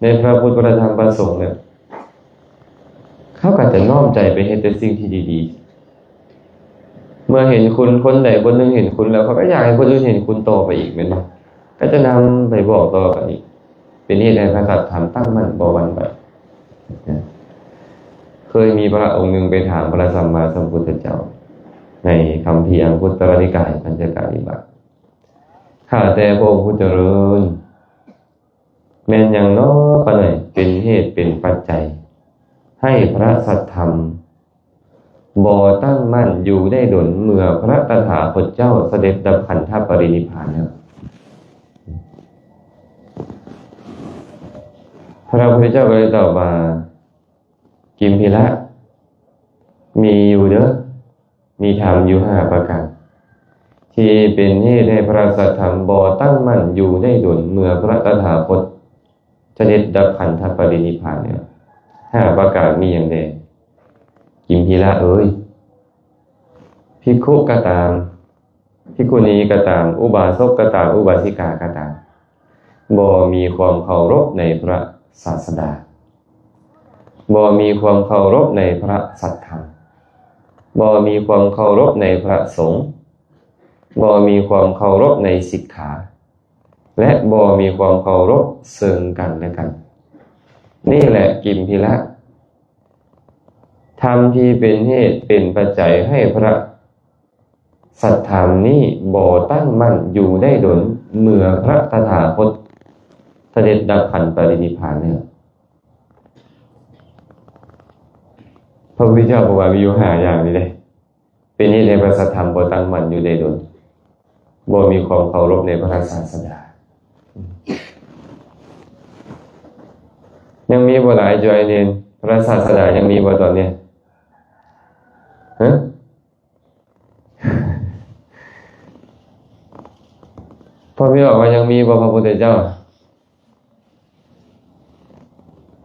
ໃນພະພຸດ ພະທຳ ພະສົງແລ້ວ, ເຂົາກໍຈະນ້ອມໃຈໄປເຮັດແຕ່ສິ່ງທີ່ດີໆ. ເມື່ອເຫັນຄຸນ, ຄົນໃດຄົນໜຶ່ງເຫັນຄຸນແລ້ວ, ເຂົາກໍຢາກໃຫ້ຄົນອື່ນເຫັນຄຸນຕໍ່ໄປອີກ, ແມ່ນບໍ່? ກໍຈະນຳໄປບອກຕໍ່ກັນອີກ. ເປັນເຫດໃຫ້ພະສັດທຳຕັ້ງໝັ້ນບໍ່ຫວັ່ນໄຫວ. ເຄີຍມີພະອົງໜຶ່ງໄປຖາມພະສຳມາສຳພຸດທະເຈົ້າ ໃນຄຳພີອັງຄຸດຕະລະນິກາຍ ປັນຈະກະນິບາດ, ຂ້າແຕ່ພະອົງຜູ້ຈະເລີນ, ແມ່ນຫຍັງນໍຂ້ານ້ອຍເປັນເຫດເປັນປັດໄຈໃຫ້ພະສັດທຳ ບໍ່ຕັ້ງໝັ້ນຢູ່ໄດ້ດົນ ເມື່ອພະຕະຖາຄົດເຈົ້າສະເດັດດັບຂັນທະປະລິນິບພານແລ້ວ. ພະພຸດທະເຈົ້າກໍເລີຍຕອບວ່າ, ກິມພິລະ, ມີຢູ່ເດີ, ມີທຳຢູ່ຫ້າປະການ ທີ່ເປັນເຫດໃຫ້ພະສັດທຳບໍ່ຕັ້ງໝັ້ນຢູ່ໄດ້ດົນ ເມື່ອພະຕະຖາຄົດ ສະເດັດດັບຂັນທະປະລິນິບພານແລ້ວ. ຫ້າປະການມີຫຍັງແດ່? ກິມພິລະເອີຍ, ພິກຂຸກໍຕາມ, ພິກຂຸນີກໍຕາມ, ອຸບາສົກກໍຕາມ, ອຸບາສິກາກໍຕາມ, ບໍ່ມີຄວາມເຄົາລົບໃນພະສາສະດາ, ບໍ່ມີຄວາມເຄົາລົບໃນພະສັດທຳ, ບໍ່ມີຄວາມເຄົາລົບໃນພະສົງ, ບໍ່ມີຄວາມເຄົາລົບໃນສິກຂາ ແລະ ບໍ່ມີຄວາມເຄົາລົບເຊິ່ງກັນແລະກັນ. ນີ້ແຫຼະກິມພິລະ, ທຳທີ່ເປັນເຫດເປັນປັດໄຈໃຫ້ພະສັດທຳນີ້ບໍ່ຕັ້ງໝັ້ນຢູ່ໄດ້ດົນ ເມື່ອພະຕະຖາຄົດສະເດັດດັບຂັນປະລິນິບພານແລ້ວ. ພະພຸດທະເຈົ້າບອກວ່າມີຢູ່ຫ້າຢ່າງນີ້ເດ້. ເປັນເຫດໃຫ້ພະສັດທຳບໍ່ຕັ້ງໝັ້ນຢູ່ໄດ້ດົນ, ບໍ່ມີຄວາມເຄົາລົບໃນພະສາສະດາ. ຍັງມີບໍ່ຫຼາຍຈອຍເນນ? ພະສາສະດາຍັງມີບໍ່ຕອນນີ້? ຮະ? ພໍ່ພີ່ບອກວ່າຍັງມີບໍ່ພະພຸດທະເຈົ້າ?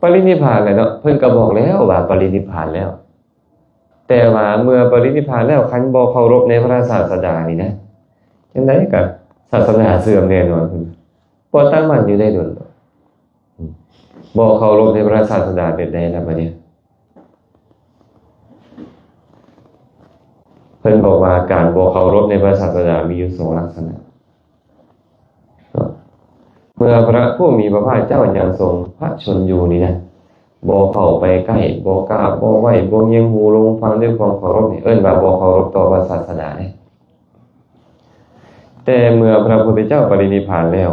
ປະລິນິບພານແລ້ວເນາະ, ເພິ່ນກໍບອກແລ້ວວ່າປະລິນິບພານແລ້ວ. ແຕ່ວ່າເມື່ອປະລິນິບພານແລ້ວ, ຄັນບໍ່ເຄົາລົບໃນພະສາສະດານີ້ນະ, ຈັ່ງໃດກໍສາສະໜາເສື່ອມແນ່ນອນ, ບໍ່ຕັ້ງໝັ້ນຢູ່ໄດ້ດົນດອກ. ບໍ່ເຄົາລົບໃນພະສາສະດາແບບໃດລະບາດນີ້? ເພິ່ນບອກວ່າການບໍ່ເຄົາລົບໃນພະສາສະດາມີຢູ່ສອງລັກສະນະ. ເມື່ອພະຜູ້ມີພະພາກເຈົ້າຍັງຊົງພະຊົນຢູ່ນີ້ນະ, ບໍ່ເຂົ້າໄປໃກ້, ບໍ່ກາບ, ບໍ່ໄຫວ້, ບໍ່ຍຽງຫູລົງຟັງດ້ວຍຄວາມເຄົາລົບນີ້, ເອີ້ນວ່າບໍ່ເຄົາລົບຕໍ່ພະສາສະດາເດ້. ແຕ່ເມື່ອພະພຸດທະເຈົ້າປະລິນິບພານແລ້ວ,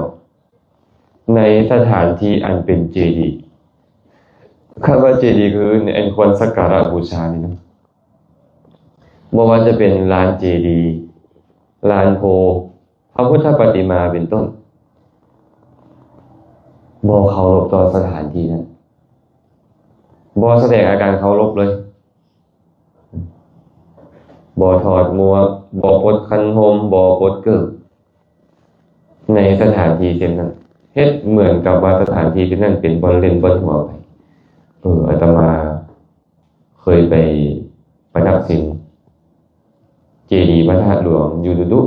ໃນສະຖານທີ່ອັນເປັນເຈດີ, ຄຳວ່າເຈດີຄືອັນຄວນສັກກາລະບູຊານີ້ນະ, ບໍ່ວ່າຈະເປັນລານເຈດີ, ລານໂພ, ພະພຸດທະປະຕິມາເປັນຕົ້ນ, ບໍ່ເຄົາລົບຕໍ່ສະຖານທີ່ນັ້ນ, ບໍ່ສະແດງອາການເຄົາລົບເລີຍ. ບໍ່ຖອດໝວກ, ບໍ່ປົດຄັນຫົ່ມ, ບໍ່ປົດເກີບ. ໃນສະຖານທີ່ເຊັ່ນນັ້ນ, ເຮັດເໝືອນກັບວ່າສະຖານທີ່ເຊັ່ນນັ້ນເປັນບ່ອນຫຼິ້ນບ່ອນຫົວໄປ. ເອີ, ອາດຕະມາເຄີຍໄປປະດັບສ ສິນ ເຈດີພະທາດຫຼວງຢູ່ດຸດຸ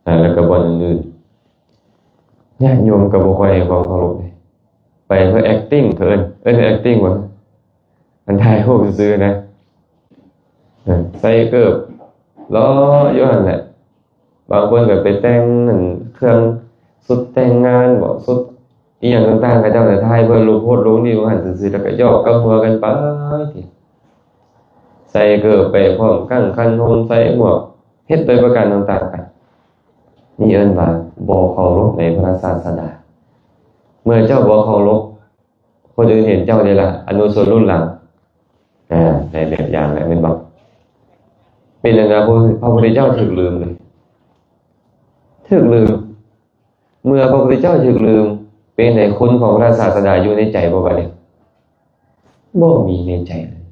ອາ ແລ້ວກໍບ່ອນອື່ນໆ ຍາດໂຍມກໍບໍ່ຄ່ອຍໃຫ້ຄວາມເຄົາລົບເດ້ ໄປເພື່ອ acting ເຂົາເອີ້ນ ເອີ້ນ acting ບໍ່ ອັນຖ່າຍຮູບຊື່ໆນະ ເອີ ໃສ່ເກີບ ລໍຢູ່ຫັ້ນແຫຼະ ບາງຄົນກໍໄປແຕ່ງອັນເຄື່ອງ ຊຸດແຕ່ງງານບໍ ຊຸດອີ່ຫຍັງຕ່າງໆ ເຂົາເຈົ້າກໍຖ່າຍເພື່ອລົງໂພສລົງນີ້ ວ່າຫັ້ນຊື່ໆ ແລ້ວກໍຫຍອກກັບຫົວກັນໄປ ໃສ່ເກີບໄປພ້ອມ ກາງຄັນຫົ່ມ ໃສ່ໝວກ ເຮັດໂດຍປະການຕ່າງໆໄປ ນີ້ເອີ້ນວ່າບໍ່ເຄົາລົບໃນພະສາສະດາ. ເມື່ອເຈົ້າບໍ່ເຄົາລົບ ຄົນອື່ນເຫັນເຈົ້າເດລະ ອະນຸຊົນລຸນຫຼັງ ອາ ໃນແບບຢ່າງແຫຼະ ແມ່ນບໍ່? ເປັນອັນນະ ພະ ພະພຸດທະເຈົ້າຖືກລືມເລີຍ ຖືກລືມ. ເມື່ອພະພຸດທະເຈົ້າຖືກລືມ ເປັນໃດ ຄຸນຂອງພະສາສະດາຢູ່ໃນໃຈບໍ່ບາດນີ້? ບໍ່ມີໃນໃຈເລີຍ.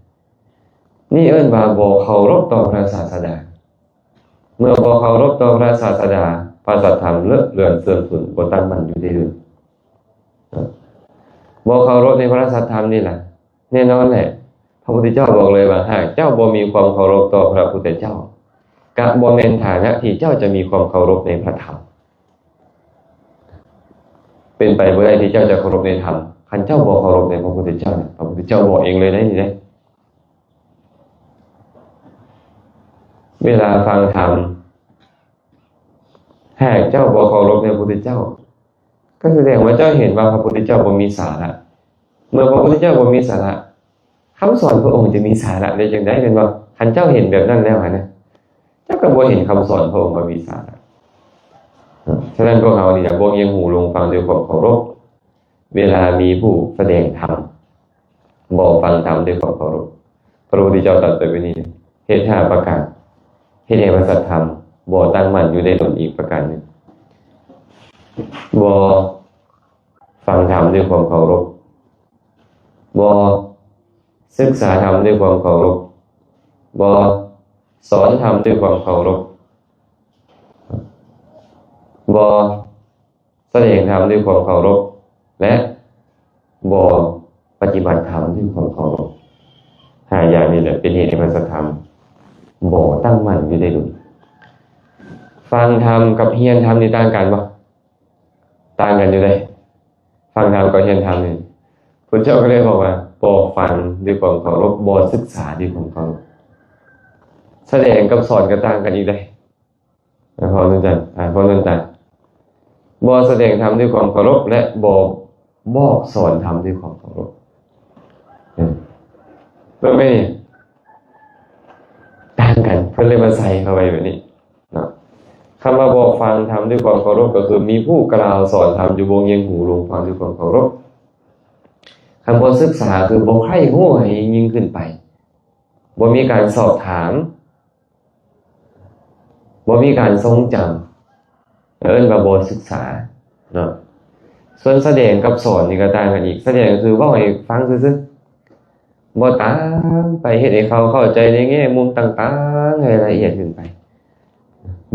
ນີ້ເອີ້ນວ່າບໍ່ເຄົາລົບຕໍ່ພະສາສະດາ. ເມື່ອບໍ່ເຄົາລົບຕໍ່ພະສາສະດາ, ພະສັດທຳເລີະເລືອນເສື່ອມສູນ, ບໍ່ຕັ້ງໝັ້ນຢູ່ໄດ້ດົນ. ບໍ່ເຄົາລົບໃນພະສັດທຳນີ້ລະ ແນ່ນອນແຫຼະ, ພະພຸດທະເຈົ້າບອກເລີຍວ່າ ຫາກເຈົ້າບໍ່ມີຄວາມເຄົາລົບຕໍ່ພະພຸດທະເຈົ້າ, ກະບໍ່ແມ່ນຖານະທີ່ເຈົ້າຈະມີຄວາມເຄົາລົບໃນພະທຳ. ເປັນໄປບໍ່ໄດ້ທີ່ເຈົ້າຈະເຄົາລົບໃນທຳ, ຄັນເຈົ້າບໍ່ເຄົາລົບໃນພະພຸດທະເຈົ້າ. ພະພຸດທະເຈົ້າບອກເອງເລີຍໃນນີ້ເດ້. ເວລາຟັງທຳ, ຫາກເຈົ້າບໍ່ເຄົາລົບໃນພະພຸດທະເຈົ້າ, ກໍສະແດງວ່າເຈົ້າເຫັນວ່າພະພຸດທະເຈົ້າບໍ່ມີສາລະ. ເມື່ອພະພຸດທະເຈົ້າບໍ່ມີສາລະ, ຄຳສອນພະອົງຈະມີສາລະໄດ້ຈັ່ງໃດ ແມ່ນບໍ່? ຄັນເຈົ້າເຫັນແບບນັ້ນແລ້ວຫັ້ນນະ, ເຈົ້າກໍບໍ່ເຫັນຄຳສອນພະອົງວ່າມີສາລະ. ສະນັ້ນ ພວກເຮົານີ້ນະ ບໍ່ຮຽງຫູລົງຟັງດ້ວຍຄວາມເຄົາລົບ, ເວລາມີຜູ້ສະແດງທຳ, ບໍ່ຟັງທຳດ້ວຍຄວາມເຄົາລົບ. ພະພຸດທະເຈົ້າຕັດໄປແບບນີ້, ເຮັດຫ້າປະການ, ເຮັດໃຫ້ພະສັດທຳບໍ່ຕັ້ງໝັ້ນຢູ່ໄດ້ດົນ. ອີກປະການໜຶ່ງ, ບໍ່ ຟັງທຳດ້ວຍຄວາມເຄົາລົບ, ບໍ່ສຶກສາທຳດ້ວຍຄວາມເຄົາລົບ, ບໍ່ສອນທຳດ້ວຍຄວາມເຄົາລົບ, ບໍ່ສະແດງທຳດ້ວຍຄວາມເຄົາລົບ ແລະ ບໍ່ປະຕິບັດທຳດ້ວຍຄວາມເຄົາລົບ. ຫ້າຢ່າງນີ້ແຫຼະເປັນເຫດໃຫ້ພະສັດທຳບໍ່ຕັ້ງໝັ້ນຢູ່ໄດ້ດົນ. ຟັງທຳກັບຮຽນທຳນີ້ຕ່າງກັນບໍ່? ຕ່າງກັນຢູ່ເດ້. ຟັງທຳກັບຮຽນທຳນີ້ ພຸດທະເຈົ້າກໍເລີຍບອກວ່າ ບໍ່ຟັງດ້ວຍຄວາມເຄົາລົບ, ບໍ່ສຶກສາດ້ວຍຄວາມເຄົາລົບ. ສະແດງກັບສອນກໍຕ່າງກັນອີກເດ້. ອາ ເວົ້ານຳກັນ, ອາ ເວົ້ານຳກັນ. ບໍ່ສະແດງທຳດ້ວຍຄວາມເຄົາລົບ ແລະ ບໍ່ບອກສອນທຳດ້ວຍຄວາມເຄົາລົບ. ເອີ ເບິ່ງໄປນີ້ ຕ່າງກັນ, ເພິ່ນເລີຍມາໃສ່ເຂົ້າໄວ້ແບບນີ້ເນາະ. ຄຳວ່າບໍ່ຟັງທຳດ້ວຍຄວາມເຄົາລົບ ກໍຄືມີຜູ້ກ່າວສອນທຳຢູ່, ບໍ່ຮຽງຫູລົງຟັງດ້ວຍຄວາມເຄົາລົບ. ຄຳວ່າສຶກສາ ຄືບໍ່ໃຄ່ຮູ້ໃຫ້ຍິ່ງຂຶ້ນໄປ, ບໍ່ມີການສອບຖາມ, ບໍ່ມີການຊົງຈຳ, ເອີ້ນວ່າບໍ່ສຶກສາເນາະ. ສ່ວນສະແດງກັບສອນນີ້ກໍຕ່າງກັນອີກ. ສະແດງກໍຄືເວົ້າໃຫ້ຟັງຊື່ໆ, ບໍ່ຕາມໄປເຮັດໃຫ້ເຂົາເຂົ້າໃຈໃນແງ່ມຸມຕ່າງໆໃຫ້ລະອຽດຂຶ້ນໄປ,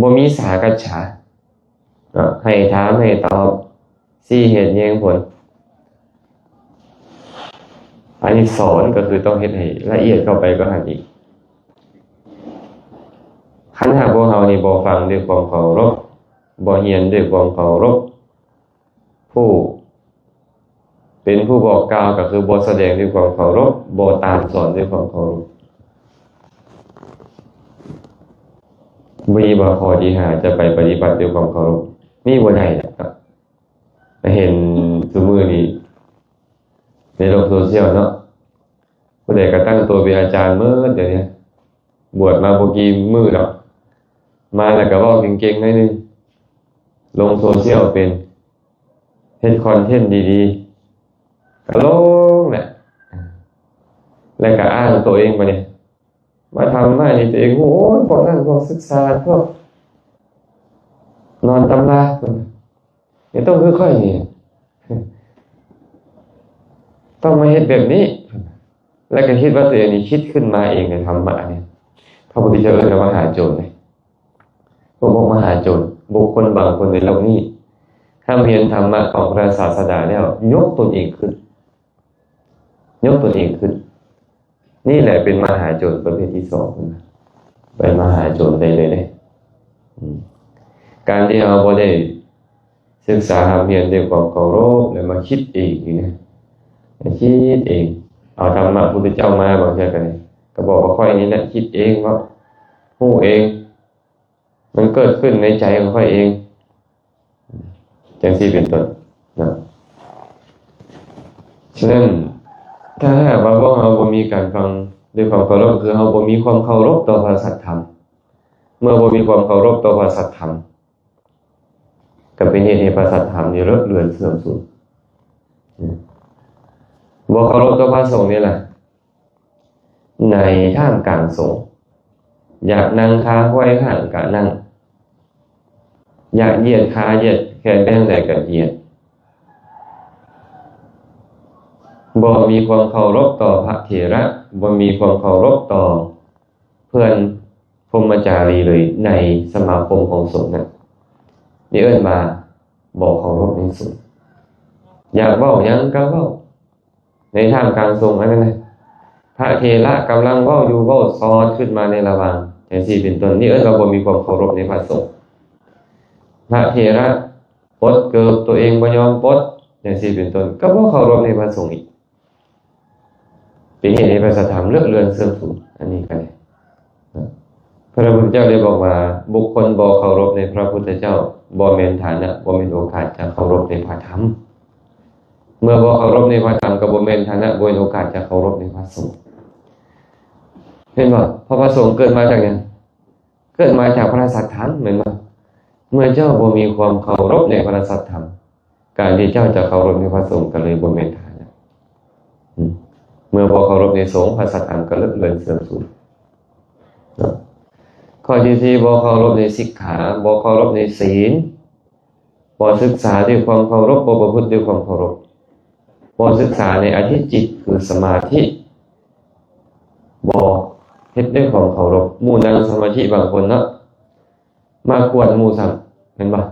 ບໍ່ມີສາກັດສາເນາະ, ໃຫ້ຖາມໃຫ້ຕອບ, ຊີ້ເຫດແຍງຜົນ. ອັນນີ້ສອນກໍຄືຕ້ອງເຮັດໃຫ້ລະອຽດເຂົ້າໄປກວ່ານັ້ນອີກ. ຄັນຫາກພວກເຮົານີ້ບໍ່ຟັງດ້ວຍຄວາມເຄົາລົບ, ບໍ່ຮຽນດ້ວຍຄວາມເຄົາລົບ, ຜູ້ເປັນຜູ້ບອກກ່າວກໍຄືບໍ່ສະແດງດ້ວຍຄວາມເຄົາລົບ, ບໍ່ຕາມສອນດ້ວຍຄວາມເຄົາລົບ. ບໍ່ມີວ່າຂໍ້ທີຫ້າຈະໄປປະຕິບັດດ້ວຍຄວາມເຄົາລົບ, ມີບໍ່ໄດ້ດອກ. ເຫັນຊຸມື້ນີ້ໃນໂລກໂຊຊຽວເນາະ, ຜູ້ໃດກໍຕັ້ງໂຕເປັນອາຈານໝົດດຽວນີ້, ບວດມາບໍ່ກີ່ມື້ດອກ, ມາແລ້ວກໍເວົ້າເກັ່ງໆໜ້ອຍໜຶ່ງ, ລົງໂຊຊຽວເປັນ, ເຮັດຄອນເທັນດີໆ ກໍລົງແຫຼະ, ແລ້ວກໍອ້າງໂຕເອງບາດນີ້. ມາທຳມານີ້ຕົວເອງ ໂອ້ຍ ພວກນັ້ນພວກສຶກສາ ພວກນອນຕຳລາ ເພິ່ນວ່າ ນີ້ຕ້ອງຄືຂ້ອຍນີ້ ຕ້ອງມາເຮັດແບບນີ້ ເພິ່ນວ່າ ແລ້ວກໍຄິດວ່າຕົວເອງນີ້ຄິດຂຶ້ນມາເອງໃນທຳມະນີ້. ພະພຸດທະເຈົ້າເອີ້ນວ່າມະຫາໂຈນເດ້ ພວກ ພວກມະຫາໂຈນ ບຸກຄົນບາງຄົນໃນໂລກນີ້ ຖ້າຮຽນທຳມະຂອງພະສາສະດາແລ້ວ ຍົກຕົນເອງຂຶ້ນ ຍົກຕົນເອງຂຶ້ນ ນີ້ແຫຼະເປັນມະຫາໂຈນປະເພດທີສອງ ເປັນມະຫາໂຈນໄດ້ເລີຍເດ້. ອືມ ການທີ່ເຮົາບໍ່ໄດ້ສຶກສາຮ່ຳຮຽນດ້ວຍຄວາມເຄົາລົບ ແລ້ວມາຄິດເອງນີ້ນະ ມາຄິດເອງ ເອົາທຳມະພຸດທະເຈົ້າມາ ບາງເທື່ອກໍ ກໍບອກວ່າຂ້ອຍນີ້ແຫຼະຄິດເອງ ເວົ້າຮູ້ເອງ ມັນເກີດຂຶ້ນໃນໃຈຂອງຂ້ອຍເອງ ຈັ່ງຊີ້ເປັນຕົ້ນເນາະ. ສະນັ້ນ ຖ້າຫາກວ່າພວກເຮົາບໍ່ມີການຟັງດ້ວຍຄວາມເຄົາລົບ ຄືເຮົາບໍ່ມີຄວາມເຄົາລົບຕໍ່ພະສັດທຳ. ເມື່ອບໍ່ມີຄວາມເຄົາລົບຕໍ່ພະສັດທຳ ກໍເປັນເຫດໃຫ້ພະສັດທຳນີ້ເລີກເລືອນເສື່ອມສູນ. ບໍ່ເຄົາລົບຕໍ່ພະສົງນີ້ລະ ໃນທ່າມກາງສົງ ຢາກນັ່ງຄາຄວາຍຂ້າງກະນັ່ງ ຢາກຢຽດຂາຢຽດແຂນໄປທາງໃດກະຢຽດ ບໍ່ມີຄວາມເຄົາລົບຕໍ່ພະເຖລະ ບໍ່ມີຄວາມເຄົາລົບຕໍ່ເພື່ອນພົມມະຈາລີເລີຍ ໃນສະມາຄົມຂອງສົງນັ້ນ ນີ້ເອີ້ນວ່າບໍ່ເຄົາລົບໃນສົງ. ຢາກເວົ້າຫຍັງກະເວົ້າ ໃນທ່າມກາງສົງອັນນັ້ນນະ ພະເຖລະກຳລັງເວົ້າຢູ່ ເວົ້າສອດຂຶ້ນມາໃນລະຫວ່າງ ຈັ່ງຊີ້ເປັນຕົ້ນ ນີ້ເອີ້ນວ່າບໍ່ມີຄວາມເຄົາລົບໃນພະສົງ. ພະເຖລະປົດເກີບຕົວເອງບໍ່ຍອມປົດ ຈັ່ງຊີ້ເປັນຕົ້ນ ກໍບໍ່ເຄົາລົບໃນພະສົງອີກ ເປັນເຫດໃຫ້ພະສັດທຳເລີກເລືອນເສື່ອມສູນ. ອັນນີ້ກໍໄດ້ ພະພຸດທະເຈົ້າໄດ້ບອກວ່າ ບຸກຄົນບໍ່ເຄົາລົບໃນພະພຸດທະເຈົ້າ ບໍ່ແມ່ນຖານະ ບໍ່ແມ່ນໂອກາດຈະເຄົາລົບໃນພະທຳ. ເມື່ອບໍ່ເຄົາລົບໃນພະທຳ ກໍບໍ່ແມ່ນຖານະ ບໍ່ແມ່ນໂອກາດຈະເຄົາລົບໃນພະສົງ. ເຫັນບໍ່? ເພາະພະສົງເກີດມາຈາກຫຍັງ? ເກີດມາຈາກພະສັດທຳ ແມ່ນບໍ່? ເມື່ອເຈົ້າບໍ່ມີຄວາມເຄົາລົບໃນພະສັດທຳ ການທີ່ເຈົ້າຈະເຄົາລົບໃນພະສົງກໍເລີຍບໍ່ແມ່ນທ່ານະ. ອືມ ເມື່ອບໍ່ເຄົາລົບໃນສົງ ພະສັດທຳກໍເລີກເລືອນເສື່ອມສູນເນາະ. ຂໍ້ທີສີ່ ບໍ່ເຄົາລົບໃນສິກຂາ ບໍ່ເຄົາລົບໃນສີນ ບໍ່ສຶກສາດ້ວຍຄວາມເຄົາລົບ ບໍ່ປະພຶດດ້ວຍຄວາມເຄົາລົບ ບໍ່ສຶກສາໃນອະທິຈິດ ຄືສະມາທິ ບໍ່ເຮັດດ້ວຍຄວາມເຄົາລົບ. ໝູ່ນັ່ງສະມາທິບາງຄົນເນາະ ມາກວນໝູ່ຊ້ຳ ແມ່ນບໍ່?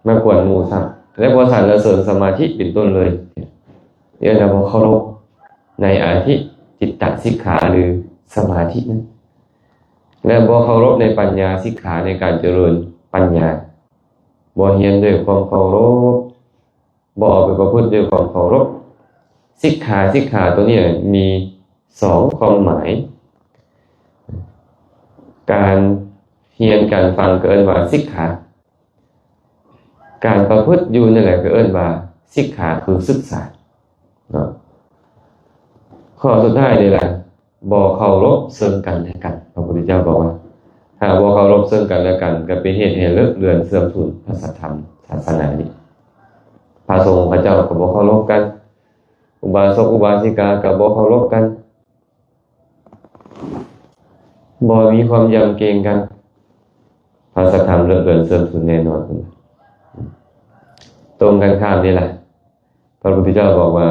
ມາກວນໝູ່ຊ້ຳ ແລະ ບໍ່ສັນລະເສີນສະມາທິເປັນຕົ້ນເລີຍ. ເອີ້ນວ່າບໍ່ເຄົາລົບໃນອະທິຈິດຕະສິກຂາ ຫຼື ສະມາທິນັ້ນ ແລະ ບໍ່ເຄົາລົບໃນປັນຍາສິກຂາ ໃນການຈະເລີນປັນຍາ ບໍ່ຮຽນດ້ວຍຄວາມເຄົາລົບ ບໍ່ເອົາໄປປະພຶດດ້ວຍຄວາມເຄົາລົບ. ສິກຂາ ສິກຂາຕົວນີ້ມີສອງຄວາມໝາຍ. ການຮຽນການຟັງກໍເອີ້ນວ່າສິກຂາ ການປະພຶດຢູ່ນັ້ນແຫຼະກໍເອີ້ນວ່າສິກຂາ ຄືສຶກສາເນາະ. ຂໍ້ສຸດທ້າຍນີ້ລະ ບໍ່ເຄົາລົບເຊິ່ງກັນແລະກັນ. ພະພຸດທະເຈົ້າບອກວ່າ ຖ້າບໍ່ເຄົາລົບເຊິ່ງກັນແລະກັນ ກໍເປັນເຫດໃຫ້ເລີກເລືອນເສື່ອມສູນພະສັດທຳສາສະໜານີ້. ພະສົງຂະເຈົ້າກໍບໍ່ເຄົາລົບກັນ ອຸບາສົກອຸບາສິກາກໍບໍ່ເຄົາລົບກັນ ບໍ່ມີຄວາມຢຳເກງກັນ ພະສັດທຳເລີກເລືອນເສື່ອມສູນແນ່ນອນ. ຕົງກັນຂ້າມນີ້ລະ ພະພຸດທະເຈົ້າບອກວ່າ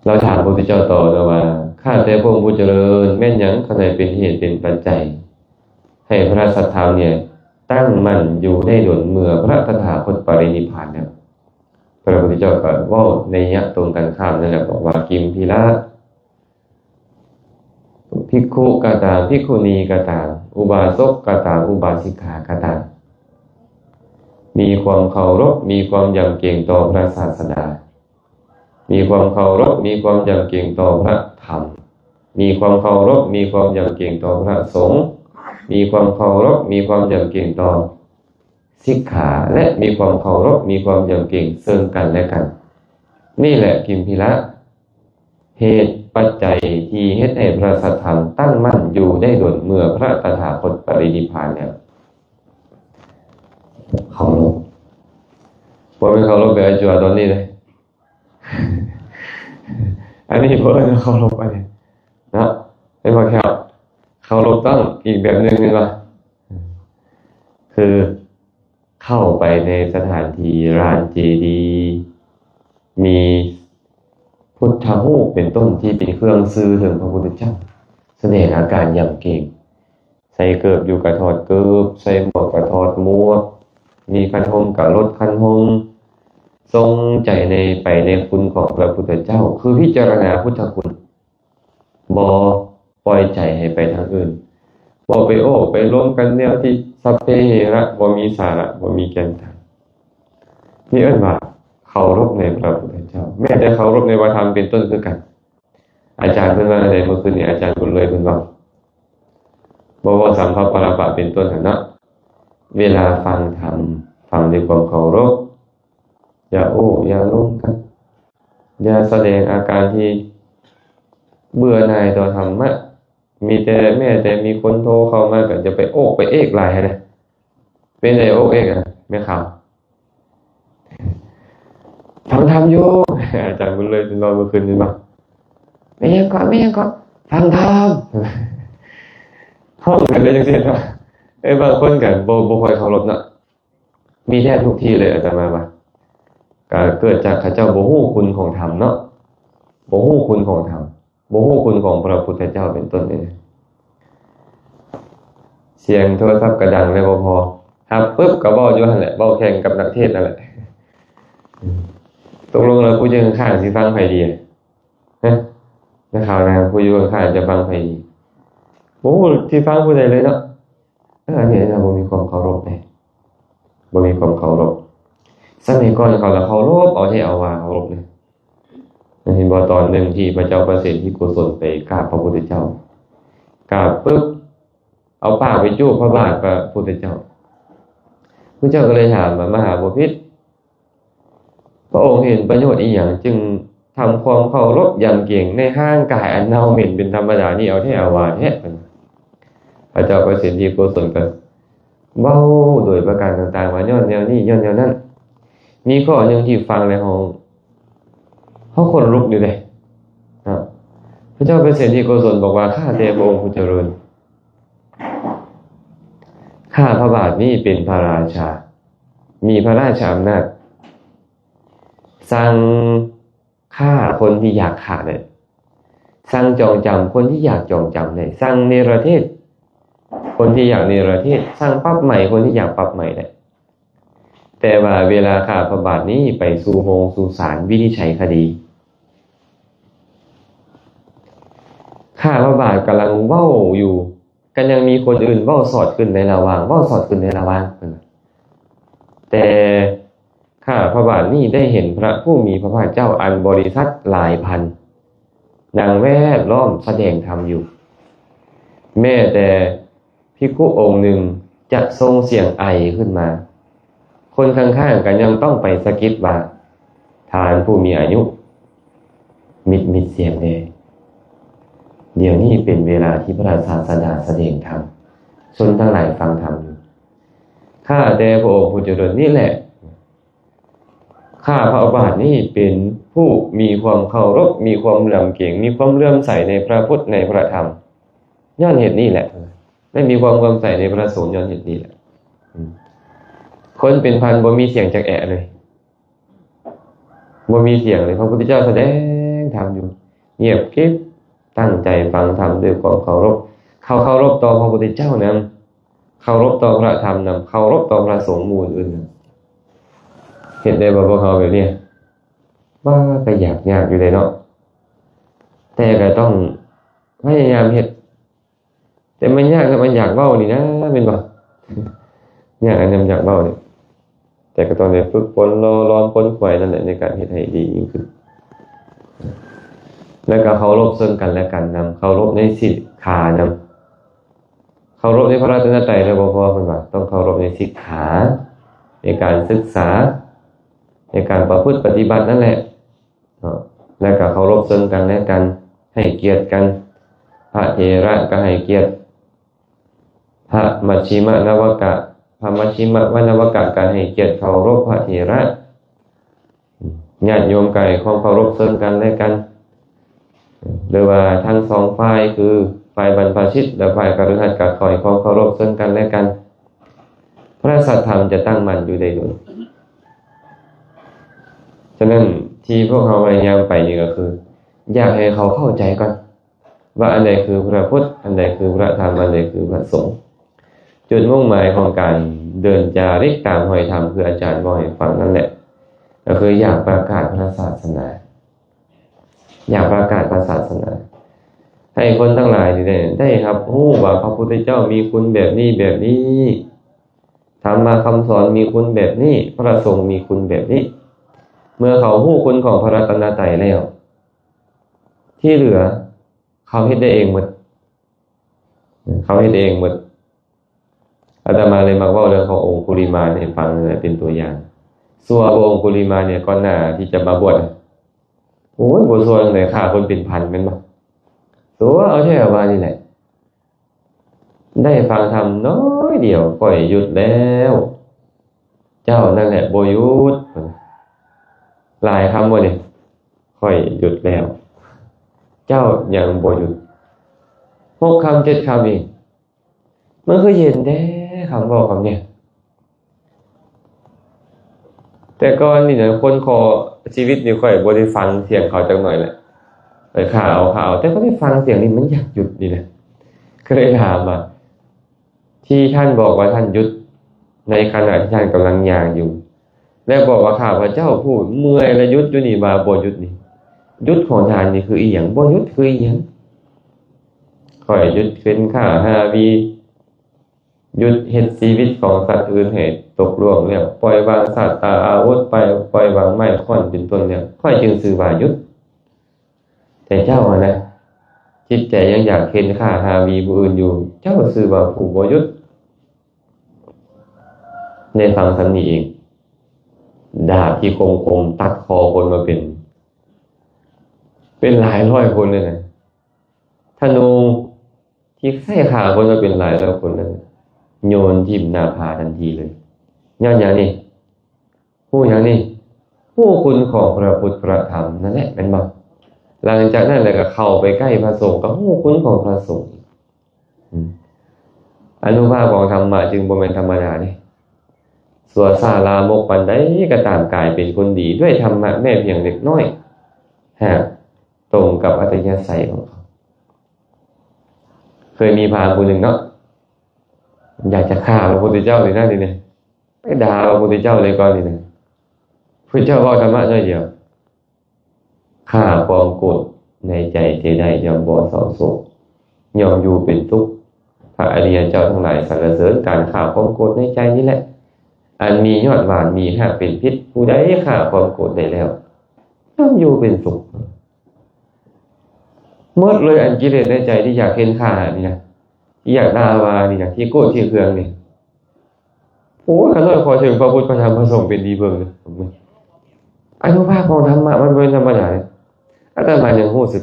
ລາວຖາມພະພຸດທະເຈົ້າຕໍ່ເນາະວ່າ ຂ້າແຕ່ພະອົງຜູ້ຈະເລີນ ແມ່ນຫຍັງຂ້າໃດເປັນເຫດເປັນປັດໄຈ ໃຫ້ພະສັດທຳນີ້ຕັ້ງໝັ້ນຢູ່ໄດ້ດົນ ເມື່ອພະຕະຖາຄົດປະລິນິບພານແລ້ວ? ພະພຸດທະເຈົ້າກໍເວົ້າໄນຍະຕົງກັນຂ້າມນັ້ນແຫຼະ ບອກວ່າ ກິມພິລະ ພິກຂຸກໍຕາມ ພິກຂຸນີກໍຕາມ ອຸບາສົກກໍຕາມ ອຸບາສິກຂາກໍຕາມ ມີຄວາມເຄົາລົບ ມີຄວາມຢຳເກງຕໍ່ພະສາສະດາ ມີຄວາມເຄົາລົບ ມີຄວາມຢຳເກງຕໍ່ພະທຳ ມີຄວາມເຄົາລົບ ມີຄວາມຢຳເກງຕໍ່ພະສົງ ມີຄວາມເຄົາລົບ ມີຄວາມຢຳເກງຕໍ່ສິກຂາ ແລະ ມີຄວາມເຄົາລົບ ມີຄວາມຢຳເກງເຊິ່ງກັນແລະກັນ. ນີ້ແຫຼະ ກິມພິລະ ເຫດປັດໄຈທີ່ເຮັດໃຫ້ພະສັດທຳຕັ້ງໝັ້ນຢູ່ໄດ້ດົນ ເມື່ອພະຕະຖາຄົດປະລິນິບພານແລ້ວ. ເຄົາລົບ ບໍ່ແມ່ນເຄົາລົບແບບອາຈົວຕອນນີ້ເດ້ ອັນນີ້ບໍ່ເອີ້ນວ່າເຄົາລົບ ອັນນີ້ເນາະ ເຫັນບໍ່ແຂ້ວ? ເຄົາລົບຕ້ອງອີກແບບໜຶ່ງ ແມ່ນບໍ່? ຄືເຂົ້າໄປໃນສະຖານທີ່ລານເຈດີ ມີພຸດທະຮູບເປັນຕົ້ນທີ່ເປັນເຄື່ອງສື່ເຖິງພະພຸດທະເຈົ້າ ສະແດງອາການຢຳເກງ ໃສ່ເກີບຢູ່ກະຖອດເກີບ ໃສ່ໝວກກະຖອດໝວກ ມີຄັນຮົ່ມກະລົດຄັນຮົ່ມ ຊົງໃຈໃນ ໄປໃນຄຸນຂອງພະພຸດທະເຈົ້າ ຄືພິຈາລະນາພຸດທະຄຸນ ບໍ່ປ່ອຍໃຈໃຫ້ໄປທາງອື່ນ ບໍ່ໄປໂອ້ໄປລົມກັນແນວທີ່ສັບເພເຫລະ ບໍ່ມີສາລະ ບໍ່ມີແກ່ນຕາ ນີ້ເອີ້ນວ່າເຄົາລົບໃນພະພຸດທະເຈົ້າ ແມ້ແຕ່ເຄົາລົບໃນພະທຳເປັນຕົ້ນຄືກັນ. ອາຈານເພິ່ນວ່າໃດເມື່ອຄືນນີ້ ອາຈານບຸນເລີຍເພິ່ນເວົ້າ ບໍ່ເວົ້າສຳພະປະລະປະເປັນຕົ້ນຫັ້ນເນາະ ເວລາຟັງທຳ ຟັງດ້ວຍຄວາມເຄົາລົບ ຢ່າໂອ້ຢ່າລົມກັນ ຢ່າສະແດງອາການທີ່ເບື່ອໜ່າຍຕໍ່ທຳມະ ມີແຕ່ ແມ້ແຕ່ມີຄົນໂທເຂົ້າມາກໍຢ່າໄປໂອ້ໄປເອກຫຼາຍຫັ້ນນະ. ເປັນໃດໂອ້ເອກອະແມ່ຂາວ? ຟັງທຳຢູ່ ອາຈານບຸນເລີຍເວົ້າເມື່ອຄືນນີ້ວ່າ ແມ່ນຫຍັງເກາະ ແມ່ນຫຍັງເກາະ ຟັງທຳ ຮ້ອງກັນເລີຍຈັ່ງຊີ້ເນາະ. ເອີ ບາງຄົນກໍບໍ່ ບໍ່ຄ່ອຍເຄົາລົບເນາະ ມີແທບທຸກທີ່ເລີຍ ອາດຕະມາວ່າ ກໍເກີດຈາກເຂົາເຈົ້າບໍ່ຮູ້ຄຸນຂອງທຳເນາະ ບໍ່ຮູ້ຄຸນຂອງທຳ ບໍ່ຮູ້ຄຸນຂອງພະພຸດທະເຈົ້າເປັນຕົ້ນນີ້. ສຽງໂທລະສັບກໍດັງແລ້ວບໍ່ພໍ ຮັບປຶບກໍເວົ້າຢູ່ຫັ້ນແຫຼະ ເວົ້າແຂ່ງກັບນັກເທດນັ້ນແຫຼະ. ຕົກລົງແລ້ວຜູ້ຢູ່ຂ້າງໆຊິຟັງໃຜດີ? ຮະ ນັກຂ່າວນາງ ຜູ້ຢູ່ຂ້າງໆຈະຟັງໃຜດີ? ບໍ່ຮູ້ຊິຟັງຜູ້ໃດເລີຍເນາະ. ເອີ ອັນນີ້ເຮົາບໍ່ມີຄວາມເຄົາລົບເດ້ ບໍ່ມີຄວາມເຄົາລົບ. ສະໄໝກ່ອນເຂົາລະເຄົາລົບເອົາແທ້ເອົາວ່າ ເຄົາລົບເດ້. ເຫັນບໍ່ ຕອນໜຶ່ງທີ່ພະເຈົ້າປະເສນທິໂກສົນໄປກາບພະພຸດທະເຈົ້າ ກາບປຶບ ເອົາປາກໄປຈູບພະບາດພະພຸດທະເຈົ້າ. ພະເຈົ້າກໍເລີຍຖາມວ່າ ມະຫາບໍພິດ ພະອົງເຫັນປະໂຫຍດອີ່ຫຍັງຈຶ່ງທຳຄວາມເຄົາລົບຢຳເກງໃນຮ່າງກາຍອັນເນົ່າເໝັນເປັນທຳມະດານີ້ ເອົາແທ້ເອົາວ່າແທ້? ເພິ່ນ ພະເຈົ້າປະເສນທິໂກສົນກໍເວົ້າໂດຍປະການຕ່າງໆວ່າ ຍ້ອນແນວນີ້ ຍ້ອນແນວນັ້ນ. ມີຂໍ້ໜຶ່ງທີ່ຟັງແລ້ວເຮົາ ເຮົາຂົນລຸກຢູ່ເດ້. ພະເຈົ້າປະເສນທິໂກສົນບອກວ່າ ຂ້າແຕ່ພະອົງຜູ້ຈະເລີນ ຂ້າພະບາດນີ້ເປັນພະລາຊາ ມີພະລາຊະອຳນາດ ສັ່ງຂ້າຄົນທີ່ຢາກຂ້າໄດ້ ສັ່ງຈອງຈຳຄົນທີ່ຢາກຈອງຈຳໄດ້ ສັ່ງເນລະເທດຄົນທີ່ຢາກເນລະເທດ ສັ່ງປັບໃໝຄົນທີ່ຢາກປັບໃໝໄດ້. ແຕ່ວ່າເວລາຂ້າພະບາດນີ້ໄປສູ່ໂຮງສູ່ສານວິນິດໄຈຄະດີ ຂ້າພະບາດກຳລັງເວົ້າຢູ່ ກໍຍັງມີຄົນອື່ນເວົ້າສອດຂຶ້ນໃນລະຫວ່າງ ເວົ້າສອດຂຶ້ນໃນລະຫວ່າງ. ແຕ່ຂ້າພະບາດນີ້ໄດ້ເຫັນພະຜູ້ມີພະພາກເຈົ້າອັນບໍລິສັດຫຼາຍພັນ ນັ່ງແວດລ້ອມສະແດງທຳຢູ່ ແມ້ແຕ່ພິກຂຸອົງໜຶ່ງຈະສົ່ງສຽງໄອຂຶ້ນມາ ຄົນຂ້າງໆກໍຍັງຕ້ອງໄປສະກິດວ່າ ທ່ານຜູ້ມີອາຍຸ ມິດມິດສຽງແດ່ ດຽວນີ້ເປັນເວລາທີ່ພະລາຊາສະດາສະແດງທຳ ຊົນທັງຫຼາຍຟັງທຳຢູ່. ຂ້າແຕ່ພະອົງຜູ້ຈະເລີນນີ້ແຫຼະ ຂ້າພະບາດນີ້ເປັນຜູ້ມີຄວາມເຄົາລົບ ມີຄວາມເຫຼື້ອມເກງ ມີຄວາມເຫຼື້ອມໃສໃນພະພຸດ ໃນພະທຳ ຍ້ອນເຫດນີ້ແຫຼະ ແລະ ມີຄວາມເຫຼື້ອມໃສໃນພະສົງ ຍ້ອນເຫດນີ້ແຫຼະ. ຄົນເປັນພັນບໍ່ມີສຽງຈັກແອະເລີຍ ບໍ່ມີສຽງເລີຍ ພະພຸດທະເຈົ້າສະແດງທຳຢູ່ ງຽບກິບ ຕັ້ງໃຈຟັງທຳດ້ວຍຄວາມເຄົາລົບ ເຂົາເຄົາລົບຕໍ່ພະພຸດທະເຈົ້ານຳ ເຄົາລົບຕໍ່ພະທຳນຳ ເຄົາລົບຕໍ່ພະສົງໝູ່ອື່ນນຳ. ເຮັດໄດ້ບໍ່ພວກເຮົາແບບນີ້? ວ່າກໍຢາກຍາກຢູ່ເດ້ເນາະ ແຕ່ກໍຕ້ອງພະຍາຍາມເຮັດ. ແຕ່ມັນຍາກນຳອັນຢາກເວົ້ານີ້ນະ ແມ່ນບໍ່? ຍາກອັນນຳຢາກເວົ້ານີ້ ແຕ່ກໍຕ້ອງໄດ້ຝຶກຝົນ ຫຼໍ່ຫຼອມຂົນຂວາຍນັ້ນແຫຼະ ໃນການເຮັດໃຫ້ດີຍິ່ງຂຶ້ນ ແລ້ວກໍເຄົາລົບເຊິ່ງກັນແລະກັນນຳ ເຄົາລົບໃນສິກຂານຳ ເຄົາລົບໃນພະລັດຕະນະໄຕແລ້ວບໍ່ພໍ ເພິ່ນວ່າຕ້ອງເຄົາລົບໃນສິກຂາ ໃນການສຶກສາ ໃນການປະພຶດປະຕິບັດນັ້ນແຫຼະ ເນາະ ແລ້ວກໍເຄົາລົບເຊິ່ງກັນແລະກັນ ໃຫ້ກຽດກັນ ພະເຖລະກໍໃຫ້ກຽດ ພະມັດຊິມະນະວະກະ ພະມັດຊິມະວະນະວະກະກໍໃຫ້ກຽດເຄົາລົບພະເຖລະ ຍາດໂຍມກໍໃຫ້ຄວາມເຄົາລົບເຊິ່ງກັນແລະກັນ ຫຼືວ່າທັງສອງຝ່າຍ ຄືຝ່າຍບັນພະຊິດ ແລະ ຝ່າຍຄະລືຫັດ ກໍຂໍໃຫ້ຄວາມເຄົາລົບເຊິ່ງກັນແລະກັນ ພະສັດທຳຈະຕັ້ງໝັ້ນຢູ່ໄດ້ດົນ. ສະນັ້ນ ທີ່ພວກເຮົາພະຍາຍາມໄປນີ້ກໍຄື ຢາກໃຫ້ເຂົາເຂົ້າໃຈກ່ອນ ວ່າອັນໃດຄືພະພຸດ ອັນໃດຄືພະທຳ ອັນໃດຄືພະສົງ. ຈຸດມຸ່ງໝາຍຂອງການເດີນຈາລິກຕາມຮອຍທຳ ຄືອາຈານເວົ້າໃຫ້ຟັງນັ້ນແຫຼະ ກໍຄືຢາກປະກາດພະສາສະໜາ ຢາກປະກາດພະສາສະໜາ ໃຫ້ຄົນທັງຫຼາຍນີ້ໄດ້ ໄດ້ຮັບຮູ້ວ່າພະພຸດທະເຈົ້າມີຄຸນແບບນີ້ແບບນີ້, ທຳມະຄຳສອນມີຄຸນແບບນີ້, ພະສົງມີຄຸນແບບນີ້. ເມື່ອເຂົາຮູ້ຄຸນຂອງພະລັດຕະນະໄຕແລ້ວ ທີ່ເຫຼືອເຂົາເຮັດໄດ້ເອງໝົດ. ເຂົາເຮັດເອງໝົດ. ອາດຕະມາເລີຍມັກເວົ້າເລື່ອງຂອງອົງຄຸລິມານໃຫ້ຟັງເປັນຕົວຢ່າງ. ຊົ່ວບໍ່ອົງຄຸລິມານນີ້ ກ່ອນໜ້າທີ່ຈະມາບວດ ໂອ້ຍ ບໍ່ຊົ່ວຈັ່ງໃດ ຂ້າຄົນເປັນພັນແມ່ນບໍ່? ຊົ່ວເອົາແທ້ວ່ານີ້ແຫຼະ. ໄດ້ຟັງທຳນ້ອຍດຽວ ຂ້ອຍຢຸດແລ້ວ. ເຈົ້ານັ້ນແຫຼະບໍ່ຢຸດ. ຫຼາຍຄຳບໍ່ນີ້? ຂ້ອຍຢຸດແລ້ວ. ເຈົ້າຍັງບໍ່ຢຸດ. ຫົກຄຳເຈັດຄຳອີກ. ມັນຄືເຢັນແທ້ຄຳເວົ້າຄຳນີ້. ແຕ່ກ່ອນນີ້ນະ ຄົນຂໍຊີວິດນີ້ ຂ້ອຍບໍ່ໄດ້ຟັງສຽງເຂົາຈັກໜ້ອຍແຫຼະ. ຂ້ອຍຂ້າເອົາ ຂ້າເອົາ. ແຕ່ຂ້ອຍໄດ້ຟັງສຽງນີ້ ມັນຢາກຢຸດນີ້ນະ. ກໍເລີຍຖາມວ່າ ທີ່ທ່ານບອກວ່າທ່ານຢຸດ ໃນຂະນະທີ່ທ່ານກຳລັງຍ່າງຢູ່ ແລະ ບອກວ່າຂ້າພະເຈົ້າຜູ້ເມື່ອຍ ແລະ ຢຸດຢູ່ນີ້ວ່າບໍ່ຢຸດນີ້ ຢຸດຂອງທ່ານນີ້ຄືອີ່ຫຍັງ? ບໍ່ຢຸດຄືອີ່ຫຍັງ? ຂ້ອຍຢຸດເປັນຂ້າຮາວີ ຢຸດເຮັດຊີວິດຂອງສັດອື່ນໃຫ້ຕົກລ່ວງແລ້ວ, ປ່ອຍວາງສັດຕາອາວຸດໄປ, ປ່ອຍວາງໄມ້ຄ້ອນເປັນຕົ້ນແລ້ວ, ຂ້ອຍຈຶ່ງຊື່ວ່າຢຸດ. ແຕ່ເຈົ້າຫັ້ນນະ, ຈິດໃຈຍັງຢາກເຫັນຂ້າຮາວີຜູ້ອື່ນຢູ່, ເຈົ້າຊື່ວ່າຜູ້ບໍ່ຢຸດ. ໄດ້ຟັງສ່ຳນີ້ເອງ, ດາບທີ່ຄົມໆ ຕັດຄໍຄົນມາເປັນ, ເປັນຫຼາຍຮ້ອຍຄົນເລີຍນະ, ທະນູ ທີ່ໃຊ້ຂ້າຄົນມາເປັນຫຼາຍຮ້ອຍຄົນນັ້ນ ໂຍນຖິ້ມໜ້າຜາທັນທີເລີຍ. ຍ້ອນຫຍັງນີ້? ຮູ້ຫຍັງນີ້? ຮູ້ຄຸນຂອງພະພຸດພະທຳນັ້ນແຫຼະ ແມ່ນບໍ່? ຫຼັງຈາກນັ້ນແລ້ວກໍເຂົ້າໄປໃກ້ພະສົງ ກໍຮູ້ຄຸນຂອງພະສົງ. ອາ ອານຸພາບຂອງທຳມະຈຶ່ງບໍ່ແມ່ນທຳມະດາເດ້. ຊົ່ວຊ້າລາມົກປານໃດກໍຕາມ ກາຍເປັນຄົນດີດ້ວຍທຳມະແມ້ພຽງເລັກນ້ອຍ ຫາກ ຕົງກັບອັດຕະຍາໄສຂອງເຂົາ. ເຄີຍມີພາມຜູ້ໜຶ່ງເນາະ ຢາກຈະຂ້າພະພຸດທະເຈົ້ານີ້ນະ ນີ້ນະ, ໄປດ່າພະພຸດທະເຈົ້າເລີຍກ່ອນນີ້ນະ. ພະເຈົ້າເວົ້າທຳມະໜ້ອຍດຽວ, ຂ້າຄວາມໂກດໃນໃຈເສຍໄດ້ ຍ່ອມບໍ່ເສົ້າໂສກ, ຍ່ອມຢູ່ເປັນສຸກ. ພະອະລິຍະເຈົ້າທັງຫຼາຍສັນລະເສີນການຂ້າຄວາມໂກດໃນໃຈນີ້ແຫຼະ, ອັນມີຍອດຫວານ ມີຮາກເປັນພິດ. ຜູ້ໃດຂ້າຄວາມໂກດໄດ້ແລ້ວ ຍ່ອມຢູ່ເປັນສຸກ. ໝົດເລີຍ ອັນກິເລດໃນໃຈທີ່ຢາກເຫັນຂ້ານີ້ນະ, ທີ່ຢາກດ່າວ່ານີ້ນະ, ທີ່ໂກດທີ່ເຄືອງນີ້. ໂອ້ຍ ຂ້ານ້ອຍຂໍເຊີນພະພຸດພະທຳພະສົງເປັນທີ່ເບິ່ງເດີ. ອານຸພາບຂອງທຳມະມັນບໍ່ແມ່ນທຳມະດາເດ້. ອາດຕະມາຍັງຮູ້ສຶກ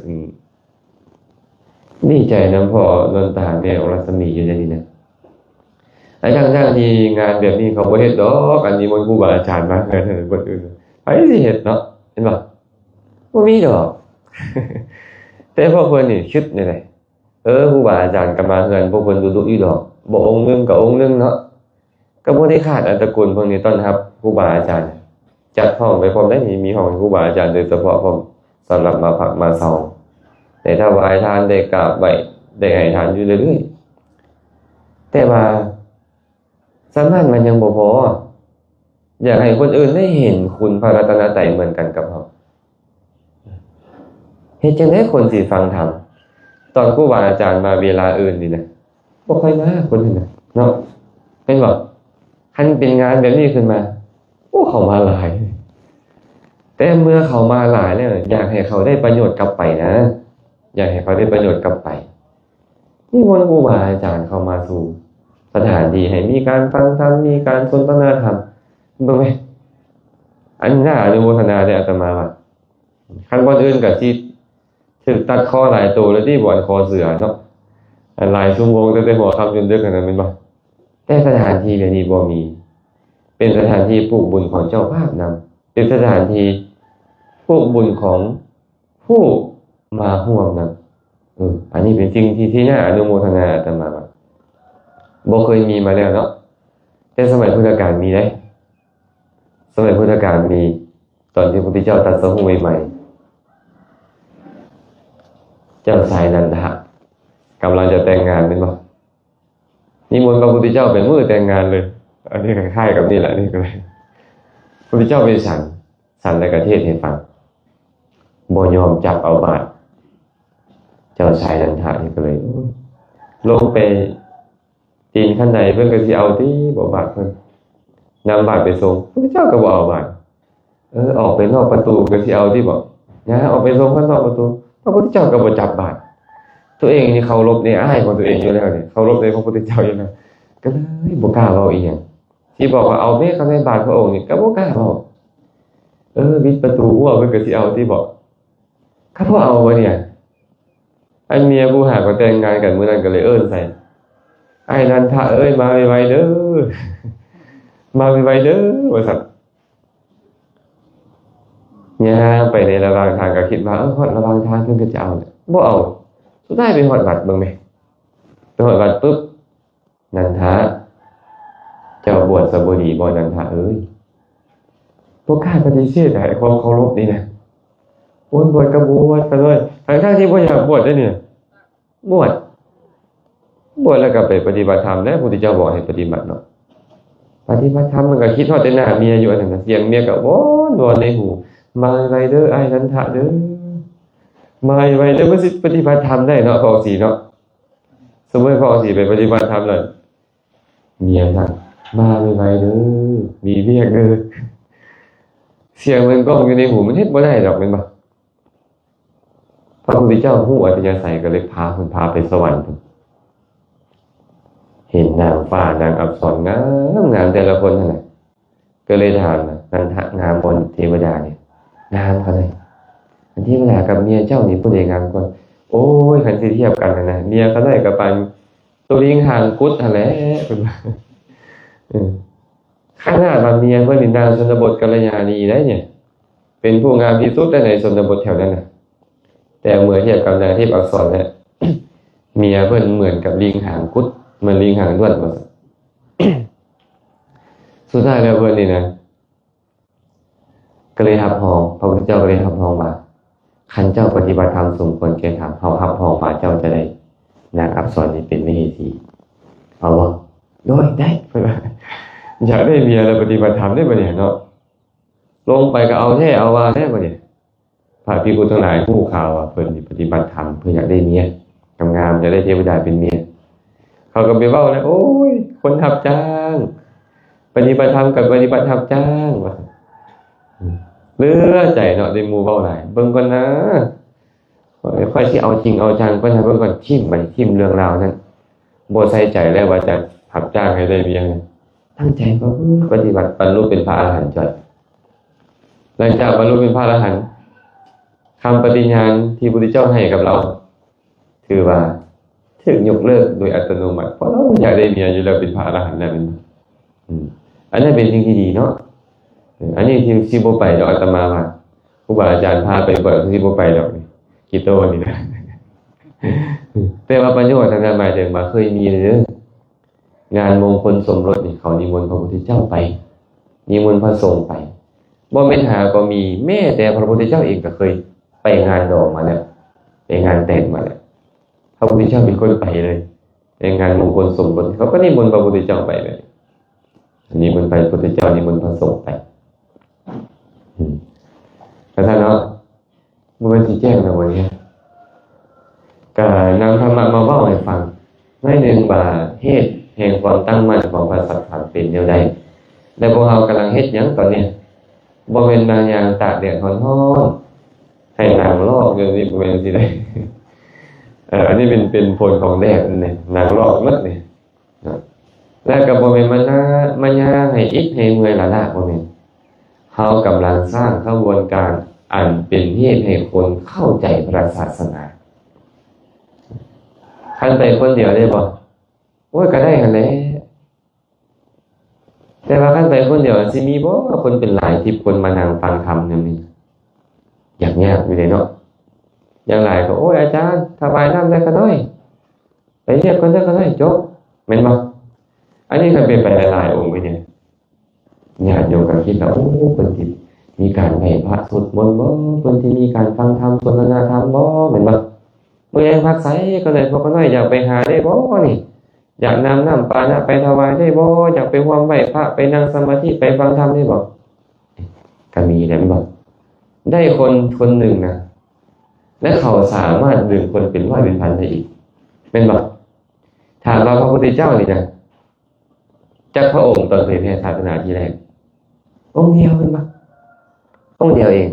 ດີໃຈນຳພໍ່ນວນຕາແມ່ອອກລັດສະໝີຢູ່ໃນນີ້ນະ. ອາ ທັງໆທີ່ງານແບບນີ້ເຂົາບໍ່ເຮັດດອກ, ອັນນິມົນຄູບາອາຈານມາເຮືອນຄົນອື່ນ ໃຜຊິເຮັດເນາະ, ແມ່ນບໍ່? ບໍ່ມີດອກ. ແຕ່ພວກເພິ່ນນີ້ຄິດແນວໃດ? ເອີ ຄູບາອາຈານກໍມາເຮືອນພວກເພິ່ນດຸໆຢູ່ດອກ, ບໍ່ອົງໜຶ່ງກໍອົງໜຶ່ງເນາະ. ກໍບໍ່ໄດ້ຂາດອັນຕະກຸນພວກນີ້ຕ້ອນຮັບຄູບາອາຈານ, ຈັດຫ້ອງໄວ້ພ້ອມໄດ໋, ມີຫ້ອງໃຫ້ຄູບາອາຈານໂດຍສະເພາະພ້ອມ ສຳລັບມາພັກມາເຊົາ, ໄດ້ຖວາຍທານ, ໄດ້ກາບໄຫວ້, ໄດ້ໃຫ້ທານຢູ່ເລື້ອຍໆ. ແຕ່ວ່າສ່ຳນັ້ນມັນຍັງບໍ່ພໍ, ຢາກໃຫ້ຄົນອື່ນໄດ້ເຫັນຄຸນພະລັດຕະນະໄຕເໝືອນກັນກັບເຮົາ. ເຮັດຈັ່ງໃດຄົນຊິຟັງທຳ? ຕອນຄູບາອາຈານມາເວລາອື່ນນີ້ນະ ບໍ່ຄ່ອຍມາຄົນນັ້ນນະເນາະ, ແມ່ນບໍ່? ຄັນເປັນງານແບບນີ້ຂຶ້ນມາ ໂອ້ ເຂົາມາຫຼາຍ. ແຕ່ເມື່ອເຂົາມາຫຼາຍແລ້ວ ຢາກໃຫ້ເຂົາໄດ້ປະໂຫຍດກັບໄປນະ, ຢາກໃຫ້ເຂົາໄດ້ປະໂຫຍດກັບໄປ. ນິມົນຄູບາອາຈານເຂົ້າມາສູ່ສະຖານທີ່ ໃຫ້ມີການຟັງທຳ, ມີການສົນທະນາທຳ. ເບິ່ງແມ, ອັນໜ້າອະນຸໂມທະນາເດ້ອາດຕະມາວ່າ. ຄັນບ່ອນອື່ນກໍຊິຖືກຕັດຄໍຫຼາຍໂຕແລ້ວຕິ, ບ່ອນຄໍເສືອເນາະ, ຫຼາຍຊົ່ວໂມງ ຕັ້ງແຕ່ຫົວຄ່ຳຈົນເດິກຫັ້ນນະ ແມ່ນບໍ່? ແຕ່ສະຖານທີ່ແບບນີ້ບໍ່ມີ, ເປັນສະຖານທີ່ຜູກບຸນຂອງເຈົ້າພາບນຳ, ເປັນສະຖານທີ່ຜູກບຸນຂອງຜູ້ມາຮ່ວມນຳ. ເອີ ອັນນີ້ເປັນສິ່ງທີ່ ທີ່ໜ້າອະນຸໂມທະນາອາດຕະມາວ່າ. ບໍ່ເຄີຍມີມາແລ້ວເນາະ, ແຕ່ສະໄໝພຸດທະການມີເດ້. ສະໄໝພຸດທະການມີ, ຕອນທີ່ພະພຸດທະເຈົ້າຕັດສະຮູ້ໃໝ່ໆ ເຈົ້າຊາຍນັນທະກຳລັງຈະແຕ່ງງານແມ່ນບໍ່? ນິມົນພະພຸດທະເຈົ້າໄປມື້ແຕ່ງງານເລີຍ. ອັນນີ້ກໍຄ້າຍກັບນີ້ແຫຼະ, ນີ້ກໍ ພຸດທະເຈົ້າໄປສັນ ສັນແລ້ວກໍເທດໃຫ້ຟັງ ບໍ່ຍອມຈັບເອົາບາດ. ເຈົ້າຊາຍນັນທະນີ້ກໍເລີຍ ໂອ້ຍ ລົງໄປຕີນຂັ້ນໃດ ເພິ່ນກໍຊິເອົາຕິບໍ່ບາດເພິ່ນ ນຳບາດໄປສົ່ງ ພະພຸດທະເຈົ້າກໍບໍ່ເອົາບາດ. ເອີ ອອກໄປນອກປະຕູກໍຊິເອົາຕິບໍ່ ຍ່າງອອກໄປສົ່ງຂ້າງນອກປະຕູ ພະພຸດທະເຈົ້າກໍບໍ່ຈັບບາດ. ຕົວເອງນີ້ເຄົາລົບໃນອ້າຍຂອງຕົວເອງຢູ່ແລ້ວນີ້ ເຄົາລົບໃນພະພຸດທະເຈົ້າຢູ່ແລ້ວ ກໍເລີຍບໍ່ກ້າເວົ້າອີ່ຫຍັງ. ຊິບອກວ່າເອົາແມ້ເຂົ້າໃນບາດພະອົງນີ້ກໍບໍ່ກ້າເວົ້າ. ເອີ ບິດປະຕູຫົວເພິ່ນກໍຊິເອົາຕິບໍ່ ກໍບໍ່ເອົາວະນີ້. ອັນເມຍຜູ້ຫາກໍແຕ່ງງານກັນມື້ນັ້ນກໍເລີຍເອີ້ນໃສ່ ອ້າຍນັນທະເອີຍ ມາໄວໆເດີ ມາໄວໆເດີ ວ່າຊັ້ນ. ຍ່າງໄປໃນລະຫວ່າງທາງກໍຄິດວ່າ ເອີ ຮອດລະຫວ່າງທາງເພິ່ນກໍຈະເອົາແຫຼະ ບໍ່ເອົາ. ສຸດທ້າຍໄປຮອດວັດເບິ່ງແມະ ໄປຮອດວັດປຶບ ນັນທະ ເຈົ້າບວດຊະບໍ່ດີບໍ່ ນັນທະເອີຍ? ບໍ່ກ້າປະຕິເສດໃດ ຄວາມເຄົາລົບນີ້ນະ. ໂອ້ຍ ບວດກໍບວດໄປເລີຍ ທັງໆທີ່ບໍ່ຢາກບວດເດ້ນີ້. ບວດ ບວດແລ້ວກໍໄປປະຕິບັດທຳແຫຼະ ພະພຸດທະເຈົ້າບອກໃຫ້ປະຕິບັດເນາະ. ປະຕິບັດທຳມັນກໍຄິດຮອດແຕ່ໜ້າເມຍຢູ່ ອັນນັ້ນນະ ສຽງເມຍກໍວອນໆໃນຫູ ມາໄວໆເດີ ອ້າຍນັນທະເດີ ມາໄວໆເດີ ມັນຊິປະຕິບັດທຳໄດ້ເນາະ ພະອົງສີເນາະ. ສົມມຸດພະອົງສີໄປປະຕິບັດທຳແລ້ວ ເມຍສັ່ງ ມາໄວໆເດີ ມີວຽກເດີ. ສຽງມັນກ້ອງຢູ່ໃນຫູ ມັນເຮັດບໍ່ໄດ້ດອກ ແມ່ນບໍ່? ພະພຸດທະເຈົ້າຮູ້ອັດທະຍາໄສ ກໍເລີຍພາເພິ່ນ ພາໄປສະຫວັນພຸ້ນ. ເຫັນນາງຟ້ານາງອັບສອນງາມໆ ແຕ່ລະຄົນຫັ້ນນະ ກໍເລີຍຖາມວ່າ ນັນທະ ງາມບໍ່ເທວະດານີ້? ງາມ ເຂົາໃດ. ອັນເທວະດາກັບເມຍເຈົ້ານີ້ຜູ້ໃດງາມກວ່າ? ໂອ້ຍ ຄັນຊິທຽບກັນຫັ້ນນະ ເມຍຂ້ານ້ອຍກໍປານໂຕລິງຫາງກຸດຫັ້ນແຫຼະ ເພິ່ນວ່າ. ເອີ ຂະໜາດວ່າເມຍເພິ່ນນີ້ນາງຊົນນະບົດກັນລະຍານີໄດ໋ນີ້ ເປັນຜູ້ງາມທີ່ສຸດໃນຊົນນະບົດແຖວນັ້ນນະ. ແຕ່ເມື່ອທຽບກັບນາງທິບອັກສອນແລ້ວ ເມຍເພິ່ນເໝືອນກັບລິງຫາງກຸດ ເໝືອນລິງຫາງດ້ວນວ່າຊັ້ນ. ສຸດທ້າຍແລ້ວເພິ່ນນີ້ນະ ກໍເລີຍຮັບຮອງ ພະພຸດທະເຈົ້າກໍເລີຍຮັບຮອງວ່າ ຄັນເຈົ້າປະຕິບັດທຳສົມຄວນແກ່ທຳ ເຮົາຮັບຮອງວ່າເຈົ້າຈະໄດ້ນາງອັບສອນນີ້ເປັນມະເຫສີ. ເອົາບໍ່? ໂດຍ ໄດ້ ເພິ່ນວ່າ. ຢາກໄດ້ເມຍແລ້ວປະຕິບັດທຳເດ້ບັດນີ້ເນາະ ລົງໄປກໍເອົາແທ້ເອົາວ່າແທ້ບັດນີ້. ພະພິກຂຸທັງຫຼາຍຮູ້ຂ່າວວ່າເພິ່ນນີ້ປະຕິບັດທຳເພື່ອຢາກໄດ້ເມຍງາມໆ ຢາກໄດ້ເທວະດາເປັນເມຍ. ເຂົາກໍໄປເວົ້າແລ້ວ ໂອ້ຍ ຄົນຮັບຈ້າງ ປະຕິບັດທຳກັບປະຕິບັດຮັບຈ້າງ ວ່າຊັ້ນ. ເຫຼືອໃຈເນາະ ໄດ້ໝູ່ເວົ້າຫຼາຍ ເບິ່ງກ່ອນນາ ຂ້ອຍ ຂ້ອຍຊິເອົາຈິງເອົາຈັງກ່ອນນາ ເບິ່ງກ່ອນ. ຖິ້ມໄປ ຖິ້ມເລື່ອງລາວນັ້ນ ບໍ່ໃສ່ໃຈແລ້ວວ່າຈະຮັບຈ້າງໃຫ້ໄດ້ເມຍ. ຕັ້ງໃຈປະພຶດປະຕິບັດ ບັນລຸເປັນພະອະລະຫັນຈ້ອຍ. ຫຼັງຈາກບັນລຸເປັນພະອະລະຫັນ ຄຳປະຕິຍານທີ່ພະພຸດທະເຈົ້າໃຫ້ກັບລາວ ຖືວ່າຖືກຍົກເລີກໂດຍອັດຕະໂນມັດ ເພາະລາວຢາກໄດ້ເມຍຢູ່ແລ້ວ ເປັນພະອະລະຫັນແລ້ວ. ອືມ ອັນນັ້ນເປັນສິ່ງທີ່ດີເນາະ. ເອີ ອັນນີ້ທີ່ ຊິບໍ່ໄປດອກ ອາດຕະມາວ່າ ຄູບາອາຈານພາໄປບວດ ຄືຊິບໍ່ໄປດອກ ກິໂຕນີ້ນະ. ແຕ່ວ່າປະໂຫຍດນັ້ນນະ ໝາຍເຖິງວ່າເຄີຍມີເດີ ງານມົງຄົນສົມລົດນີ້ ເຂົານິມົນພະພຸດທະເຈົ້າໄປ ນິມົນພະສົງໄປ. ບໍ່ແມ່ນຫາກໍມີ ແມ້ແຕ່ພະພຸດທະເຈົ້າເອງກໍເຄີຍໄປງານດອງມາແລ້ວ ໄປງານແຕ່ງມາແລ້ວ. ພະພຸດທະເຈົ້າເປັນຄົນໄປເລີຍ ໄປງານມົງຄົນສົມລົດ ເຂົາກໍນິມົນພະພຸດທະເຈົ້າໄປເລີຍ. ນິມົນພະພຸດທະເຈົ້າ ນິມົນພະສົງໄປ. ອືມ ກະຊັ້ນເນາະ. ບໍ່ແມ່ນຊິແຈ້ງແລ້ວບໍ່ນີ້ ກະນຳທຳມະມາເວົ້າໃຫ້ຟັງໜ້ອຍໜຶ່ງວ່າ ເຫດແຫ່ງຄວາມຕັ້ງໝັ້ນຂອງພະສັດທຳເປັນແນວໃດ ແລະ ພວກເຮົາກຳລັງເຮັດຫຍັງຕອນນີ້? ບໍ່ແມ່ນນາງຍ່າງຕາກແດດຮ້ອນໆ ໃຫ້ໜັງລອກຢູ່ນີ້ ບໍ່ແມ່ນຊິໄດ້. ເອີ ອັນນີ້ເປັນ ເປັນຜົນຂອງແດດນີ້ ໜັງລອກໝົດນີ້. ແລະ ກໍບໍ່ແມ່ນມານາ ມາຍ່າງໃຫ້ອິດໃຫ້ເມື່ອຍລ້າໆ ບໍ່ແມ່ນ. ເຮົາກຳລັງສ້າງຂະບວນການອັນເປັນເຫດໃຫ້ຄົນເຂົ້າໃຈພະສາສະໜາ. ຄັນໄປຄົນດຽວໄດ້ບໍ່? ໂອ້ຍ ກໍໄດ້ຫັ້ນແຫຼະ. ແຕ່ວ່າຄັນໄປຄົນດຽວ ຊິມີບໍ່ຄົນເປັນຫຼາຍສິບຄົນມານັ່ງຟັງທຳແນວນີ້? ຍາກ ຍາກຢູ່ເດເນາະ. ຢ່າງຫຼາຍກໍ ໂອ້ຍ ອາຈານ ຖວາຍນ້ຳແດ່ຂ້ານ້ອຍ ໄປວຽກກ່ອນເດີຂ້ານ້ອຍ ຈົບ ແມ່ນບໍ່? ອັນນີ້ກໍເປັນໄປຫຼາຍໆອົງເລີຍ. ຍາດໂຍມກໍຄິດວ່າ ໂອ້ ເພິ່ນຊິມີການໄຫວ້ພະສວດມົນບໍ່? ເພິ່ນຊິມີການຟັງທຳສົນທະນາທຳບໍ່? ແມ່ນບໍ່? ມື້ແລງພັກໃສກໍໄດ້ ພວກຂ້ານ້ອຍຢາກໄປຫາໄດ້ບໍ່ນີ້? ຢາກນຳນ້ຳປານະໄປຖວາຍໄດ້ບໍ່? ຢາກໄປຮ່ວມໄຫວ້ພະ ໄປນັ່ງສະມາທິ ໄປຟັງທຳໄດ້ບໍ່? ກໍມີແລ້ວແມ່ນບໍ່? ໄດ້ຄົນຄົນໜຶ່ງນະ ແລະ ເຂົາສາມາດດຶງຄົນເປັນຮ້ອຍເປັນພັນໄດ້ອີກ ແມ່ນບໍ່? ຖາມວ່າພະພຸດທະເຈົ້ານີ້ນະ ຈັກພະອົງຕອນເຜີຍແຜ່ສາສະໜາທີແລກ? ອົງດຽວແມ່ນບໍ່? ອົງດຽວເອງ.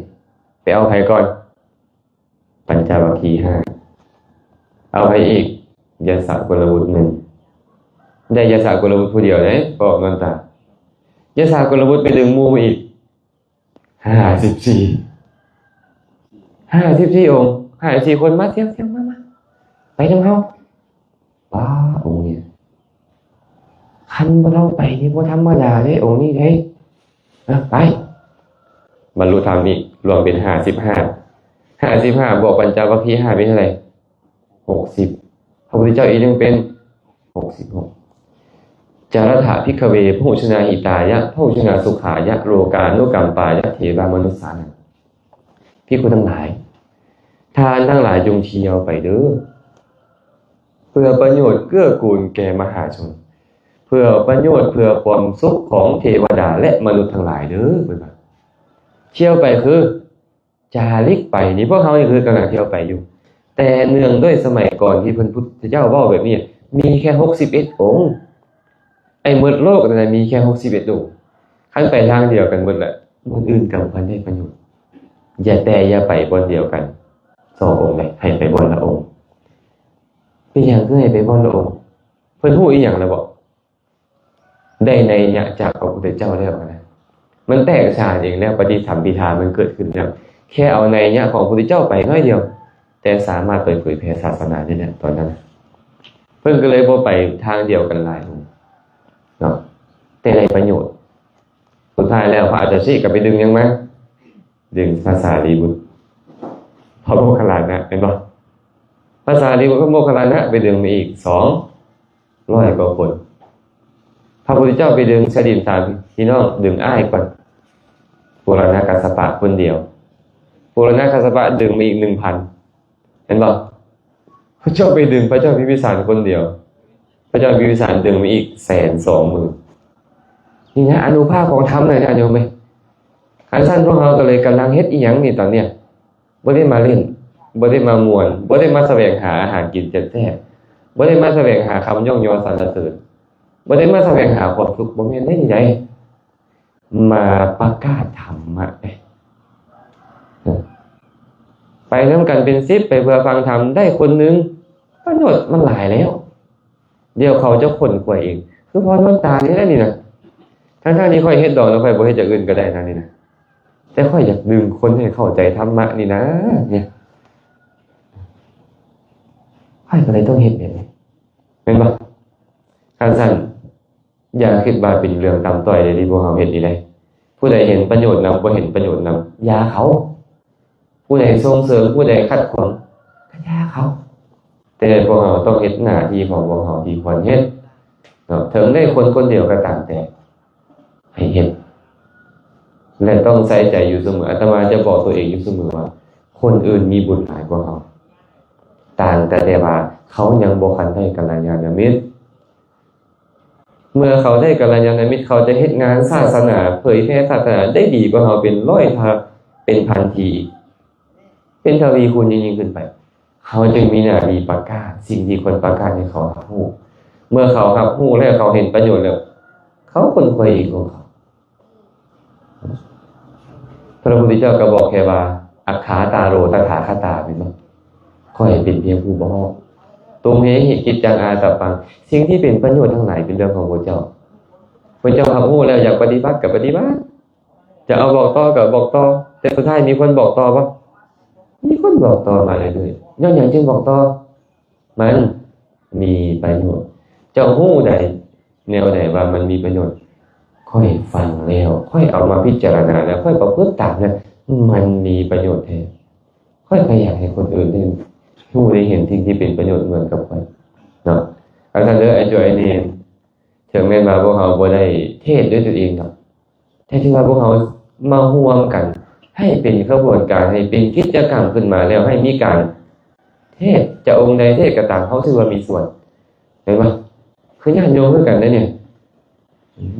ໄປເອົາໃຜກ່ອນ? ປັນຈະວັກຄີຫ້າ. ເອົາໃຜອີກ? ຍະສະໂກລະບຸດໜຶ່ງ. ໄດ້ຍະສະໂກລະບຸດຜູ້ດຽວເດ້ ເພາະມັນຕາຍ. ຍະສະໂກລະບຸດໄປດຶງໝູ່ມາອີກ ຫ້າສິບສີ່ ຫ້າສິບສີ່ອົງ ຫ້າສິບສີ່ຄົນ ມາ ທ່ຽວໆ ມາ ມາ ໄປນຳເຮົາ. ປ້າ ອົງນີ້ ຄັນບໍ່ລອງໄປນີ້ບໍ່ທຳມະດາເດ້ ອົງນີ້ເດ້. ເອີ ໄປ ບັນລຸທຳອີກ ລວມເປັນຫ້າສິບຫ້າ ຫ້າສິບຫ້າບວກປັນຈະວັກຄີຫ້າເປັນເທົ່າໃດ? ຫົກສິບ. ພະພຸດທະເຈົ້າອີກໜຶ່ງເປັນຫົກສິບຫົກ. ຈາລະຖະພິກຂະເວ ພະຫຸຊະນາຫິຕາຍະ ພະຫຸຊະນາສຸຂາຍະ ໂລການຸກຳປາຍະ ເທວະມະນຸດສານັງ. ພິກຂຸທັງຫຼາຍ ທ່ານທັງຫຼາຍຈົ່ງທ່ຽວໄປເດີ້ ເພື່ອປະໂຫຍດເກື້ອກູນແກ່ມະຫາຊົນ ເພື່ອປະໂຫຍດ ເພື່ອຄວາມສຸກຂອງເທວະດາ ແລະ ມະນຸດທັງຫຼາຍເດີ້ ເພິ່ນວ່າ. ທ່ຽວໄປຄື ຈາລິກໄປນີ້ ພວກເຮົານີ້ຄືກຳລັງທ່ຽວໄປຢູ່ ແຕ່ເນື່ອງດ້ວຍສະໄໝກ່ອນທີ່ເພິ່ນ ພຸດທະເຈົ້າເວົ້າແບບນີ້ ມີແຄ່ຫົກສິບເອັດອົງ. ໄອ້ໝົດໂລກນັ້ນນະ ມີແຄ່ຫົກສິບເອັດອົງ. ຄັນໄປທາງດຽວກັນໝົດລະ ຄົນອື່ນກໍບໍ່ທັນໄດ້ປະໂຫຍດ. ຢ່າ ແຕ່ຢ່າໄປບ່ອນດຽວກັນສອງອົງເດ້ ໃຫ້ໄປບ່ອນລະອົງ. ເປັນຫຍັງຄືໃຫ້ໄປບ່ອນລະອົງ? ເພິ່ນຮູ້ອີ່ຫຍັງແລ້ວບໍ? ໄດ້ໄນຍະຈາກພະພຸດທະເຈົ້າແລ້ວນະ ມັນແຕກສານເອງແລ້ວ ປະຕິສຳພິທາມັນເກີດຂຶ້ນແລ້ວ. ແຄ່ເອົາໄນຍະຂອງພະພຸດທະເຈົ້າໄປໜ້ອຍດຽວ ແຕ່ສາມາດໄປເຜີຍແຜ່ສາສະໜາໄດ້ແລ້ວຕອນນັ້ນ. ເພິ່ນກໍເລີຍບໍ່ໄປທາງດຽວກັນຫຼາຍອົງເນາະ ແຕ່ໄດ້ປະໂຫຍດ. ສຸດທ້າຍແລ້ວພະອັດຕະຊີກໍໄປດຶງຫຍັງມາ? ດຶງພະສາລີບຸດ ພະໂມກຂະລານະ ແມ່ນບໍ່? ພະສາລີບຸດ ພະໂມກຂະລານະ ໄປດຶງມາອີກສອງຮ້ອຍກວ່າຄົນ. ພະພຸດທະເຈົ້າໄປດຶງຊະດິນສາມພີ່ນ້ອງ ດຶງອ້າຍກ່ອນ ໂອລະນະກັດສະປະຄົນດຽວ. ໂອລະນະກັດສະປະດຶງມາອີກໜຶ່ງພັນ ເຫັນບໍ່? ພະເຈົ້າໄປດຶງພະເຈົ້າພິມພິສານຄົນດຽວ ພະເຈົ້າພິມພິສານດຶງມາອີກແສນສອງໝື່ນ. ນີ້ນະ ອານຸພາບຂອງທຳນະ ຍາດໂຍມເອີຍ. ຄັນຊັ້ນພວກເຮົາກໍເລີຍກຳລັງເຮັດອີ່ຫຍັງນີ້ຕອນເນີ້ຍ? ບໍ່ໄດ້ມາຫຼິ້ນ, ບໍ່ໄດ້ມາມ່ວນ, ບໍ່ໄດ້ມາສະແຫວງຫາອາຫານກິນແຊບໆ, ບໍ່ໄດ້ມາສະແຫວງຫາຄຳຍ້ອງຍໍສັນລະເສີນ, ບໍ່ໄດ້ມາສະແຫວງຫາຄວາມສຸກ, ບໍ່ແມ່ນເດ້ນີ້ໃດ. ມາປະກາດທຳມະເດ້. ໄປນຳກັນເປັນສິບ ໄປເພື່ອຟັງທຳ ໄດ້ຄົນໜຶ່ງ ປະໂຫຍດມັນຫຼາຍແລ້ວ. ດຽວເຂົາຈະຄົ້ນຄວ້າເອງ ຄືພໍ່ນວນຕານີ້ແຫຼະນີ້ນະ. ທັງໆທີ່ຂ້ອຍເຮັດດອກແລ້ວ ຂ້ອຍບໍ່ເຮັດຢ່າງອື່ນກໍໄດ້ນະນີ້ນະ, ແຕ່ຂ້ອຍຢາກດຶງຄົນໃຫ້ເຂົ້າໃຈທຳມະນີ້ນະ ນີ້ ຂ້ອຍກໍເລີຍຕ້ອງເຮັດແບບນີ້ ແມ່ນບໍ່? ຄັນຊັ້ນ ຢ່າຄິດວ່າເປັນເລື່ອງຕ່ຳຕ້ອຍເດ້ ທີ່ພວກເຮົາເຮັດນີ້ເດ້. ຜູ້ໃດເຫັນປະໂຫຍດນຳ ບໍ່ເຫັນປະໂຫຍດນຳ ຢ່າເຂົາ. ຜູ້ໃດສົ່ງເສີມ ຜູ້ໃດຂັດຂວາງ ກໍຢ່າເຂົາ. ແຕ່ພວກເຮົາຕ້ອງເຮັດໜ້າທີ່ຂອງພວກເຮົາທີ່ຄວນເຮັດເນາະ, ເຖິງໄດ້ຄົນຄົນດຽວກໍຕາມແຕ່ ໃຫ້ເຮັດ ແລະ ຕ້ອງໃສ່ໃຈຢູ່ສະເໝີ. ອາດຕະມາຈະບອກຕົວເອງຢູ່ສະເໝີວ່າ ຄົນອື່ນມີບຸນຫຼາຍກວ່າເຮົາ, ຕ່າງແຕ່ວ່າເຂົາຍັງບໍ່ທັນໄດ້ກັນລະຍານະມິດ. ເມື່ອເຂົາໄດ້ກັນລະຍານະມິດ ເຂົາຈະເຮັດງານສາສະໜາ ເຜີຍແຜ່ສາສະໜາໄດ້ດີກວ່າເຮົາເປັນຮ້ອຍເທົ່າ ເປັນພັນທີ ເປັນທະວີຄູນຍິ່ງໆຂຶ້ນໄປ. ເຮົາຈຶ່ງມີໜ້າທີ່ປະກາດສິ່ງທີ່ຄວນປະກາດໃຫ້ເຂົາຮັບຮູ້. ເມື່ອເຂົາຮັບຮູ້ແລ້ວ ເຂົາເຫັນປະໂຫຍດແລ້ວ ເຂົາຄົ້ນຄວ້າເອງຂອງເຂົາ. ພະພຸດທະເຈົ້າກໍບອກແຄ່ວ່າ ອັກຂາຕາໂຣ ຕະຖາຄະຕາ ແມ່ນບໍ່? ຂ້ອຍເປັນພຽງຜູ້ບອກ. ຕຸມເຮຫິ ກິດຈັງ ອາຕະປັງ. ສິ່ງທີ່ເປັນປະໂຫຍດທັງຫຼາຍເປັນເລື່ອງຂອງພວກເຈົ້າ. ພວກເຈົ້າຮັບຮູ້ແລ້ວ ຢາກປະຕິບັດກໍປະຕິບັດ, ຈະເອົາບອກຕໍ່ກໍບອກຕໍ່. ແຕ່ສຸດທ້າຍມີຄົນບອກຕໍ່ບໍ່? ມີຄົນບອກຕໍ່ມາເລື້ອຍໆ. ຍ້ອນຫຍັງຈຶ່ງບອກຕໍ່? ມັນມີປະໂຫຍດ. ເຈົ້າຮູ້ໃດ ແນວໃດວ່າມັນມີປະໂຫຍດ? ຂ້ອຍຟັງແລ້ວ, ຂ້ອຍເອົາມາພິຈາລະນາແລ້ວ, ຂ້ອຍປະພຶດຕາມແລ້ວ, ມັນມີປະໂຫຍດແທ້. ຂ້ອຍກໍຢາກໃຫ້ຄົນອື່ນໄດ້ຮູ້ໄດ້ເຫັນສິ່ງທີ່ເປັນປະໂຫຍດເໝືອນກັບຂ້ອຍເນາະ. ອາຈານເດີ ໄອໂຈ ໄອເນນ ເຖິງແມ່ນວ່າພວກເຮົາບໍ່ໄດ້ເທດດ້ວຍຕົວເອງດອກ, ແຕ່ຖືວ່າພວກເຮົາມາຮ່ວມກັນໃຫ້ເປັນຂະບວນການ, ໃຫ້ເປັນກິດຈະກຳຂຶ້ນມາແລ້ວ ໃຫ້ມີການເທດ, ຈະອົງໃດເທດກໍຕາມ, ເຮົາຖືວ່າມີສ່ວນ, ເຫັນບໍ່? ຄືຍາດໂຍມຄືກັນເດ້ນີ້.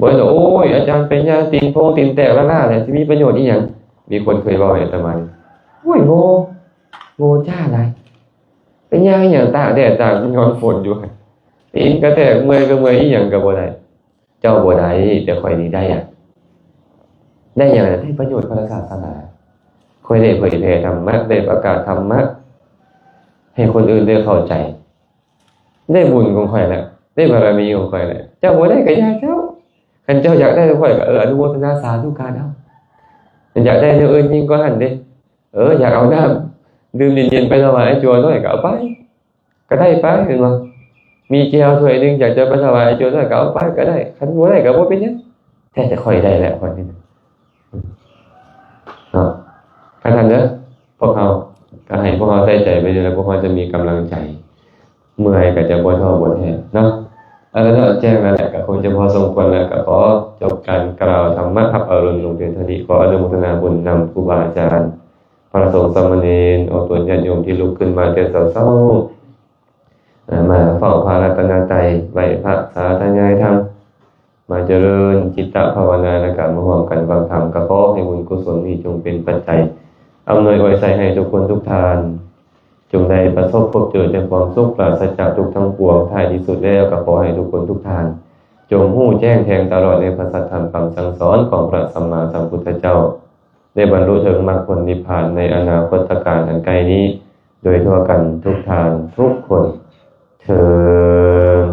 ບໍ່ແມ່ນວ່າ ໂອ້ຍ ອາຈານໄປຍ່າງຕີນໂພງຕີນແຕກລ້າໆ ແລ້ວຊິມີປະໂຫຍດອີ່ຫຍັງ. ມີຄົນເຄີຍເວົ້າໃຫ້ອາດຕະມາ ໂອ້ຍ ໂງ່ ໂງ່ຈ້າຫຼາຍ ໄປຍ່າງອີ່ຫຍັງຕາກແດດຕາກຮ້ອນຝົນຢູ່ ຕີນກະແຕກ ເມື່ອຍກະເມື່ອຍ ອີ່ຫຍັງກະບໍ່ໄດ້. ເຈົ້າບໍ່ໄດ້ ແຕ່ຂ້ອຍນີ້ໄດ້ອະ. ໄດ້ຫຍັງ? ໄດ້ປະໂຫຍດຂອງສາສະໜາ. ຂ້ອຍໄດ້ເຜີຍແຜ່ທຳມະ ໄດ້ປະກາດທຳມະ ໃຫ້ຄົນອື່ນໄດ້ເຂົ້າໃຈ. ໄດ້ບຸນຂອງຂ້ອຍແຫຼະ ໄດ້ບາລະມີຂອງຂ້ອຍແຫຼະ. ເຈົ້າບໍ່ໄດ້ກະຢ່າເຈົ້າ. ຄັນເຈົ້າຢາກໄດ້ນຳຂ້ອຍກະ ເອີ ອະນຸໂມທະນາສາທຸການເອົາ. ຄັນຢາກໄດ້ແນວອື່ນຍິ່ງກວ່າຫັ້ນເດ້ ເອີ ຢາກເອົານ້ຳດື່ມເຢັນໆໄປຖວາຍໄອ້ຈົວນ້ອຍກະເອົາໄປ ກະໄດ້ໄປ ແມ່ນບໍ່? ມີແຈ່ວຖ້ວຍໜຶ່ງ ຢາກຈະໄປຖວາຍໄອ້ຈົວນ້ອຍກະເອົາໄປກະໄດ້. ຄັນບໍ່ໄດ້ກະບໍ່ເປັນຫຍັງ. ແທ້ແຕ່ຂ້ອຍໄດ້ແຫຼະ ຂ້ອຍນີ້ເນາະ. ຄັນຊັ້ນເດີ ພວກເຮົາກະໃຫ້ພວກເຮົາໃສ່ໃຈໄປນີ້ແຫຼະ ພວກເຮົາຈະມີກຳລັງໃຈ ເມື່ອຍກະຈະບໍ່ທໍ້ບໍ່ແທ້ເນາະ. ເອົາລະເນາະ ແຈ້ງແລ້ວແຫຼະ ກະຄົງຈະພໍສົມຄວນແລ້ວ ກະຂໍຈົບການກ່າວທຳມະຮັບອະລຸນລົງພຽງເທົ່ານີ້. ຂໍອະນຸໂມທະນາບຸນນຳຄູບາອາຈານ ພະສົງສາມະເນນ ອອກຕົນຍາດໂຍມທີ່ລຸກຂຶ້ນມາແຕ່ເຊົ້າໆ ມາເຝົ້າພະລັດຕະນະໄຕ ໄຫວ້ພະ ສາທະຍາຍທຳ ມາຈະເລີນຈິດຕະພາວະນາ ແລ້ວກະມາຮ່ວມກັນຟັງທຳ. ກະຂໍໃຫ້ບຸນກຸສົນນີ້ຈົ່ງເປັນປັດໄຈອຳນວຍອວຍໄຊໃຫ້ທຸກຄົນທຸກທ່ານ ຈົ່ງໄດ້ປະສົບພົບເຈີແຕ່ຄວາມສຸກ ປາສະຈາກທຸກທັງປວງ. ທ້າຍທີ່ສຸດແລ້ວ ກະຂໍໃຫ້ທຸກຄົນທຸກທ່ານ ຈົ່ງຮູ້ແຈ້ງແທງຕະຫຼອດໃນພະສັດທຳຄຳສັ່ງສອນຂອງພະສຳມາສຳພຸດທະເຈົ້າ ໄດ້ບັນລຸເຖິງມັກຜົນນິບພານໃນອະນາຄົດຕະການອັນໃກ້ນີ້ ໂດຍທົ່ວກັນທຸກທ່ານທຸກຄົນເທີ້ນ.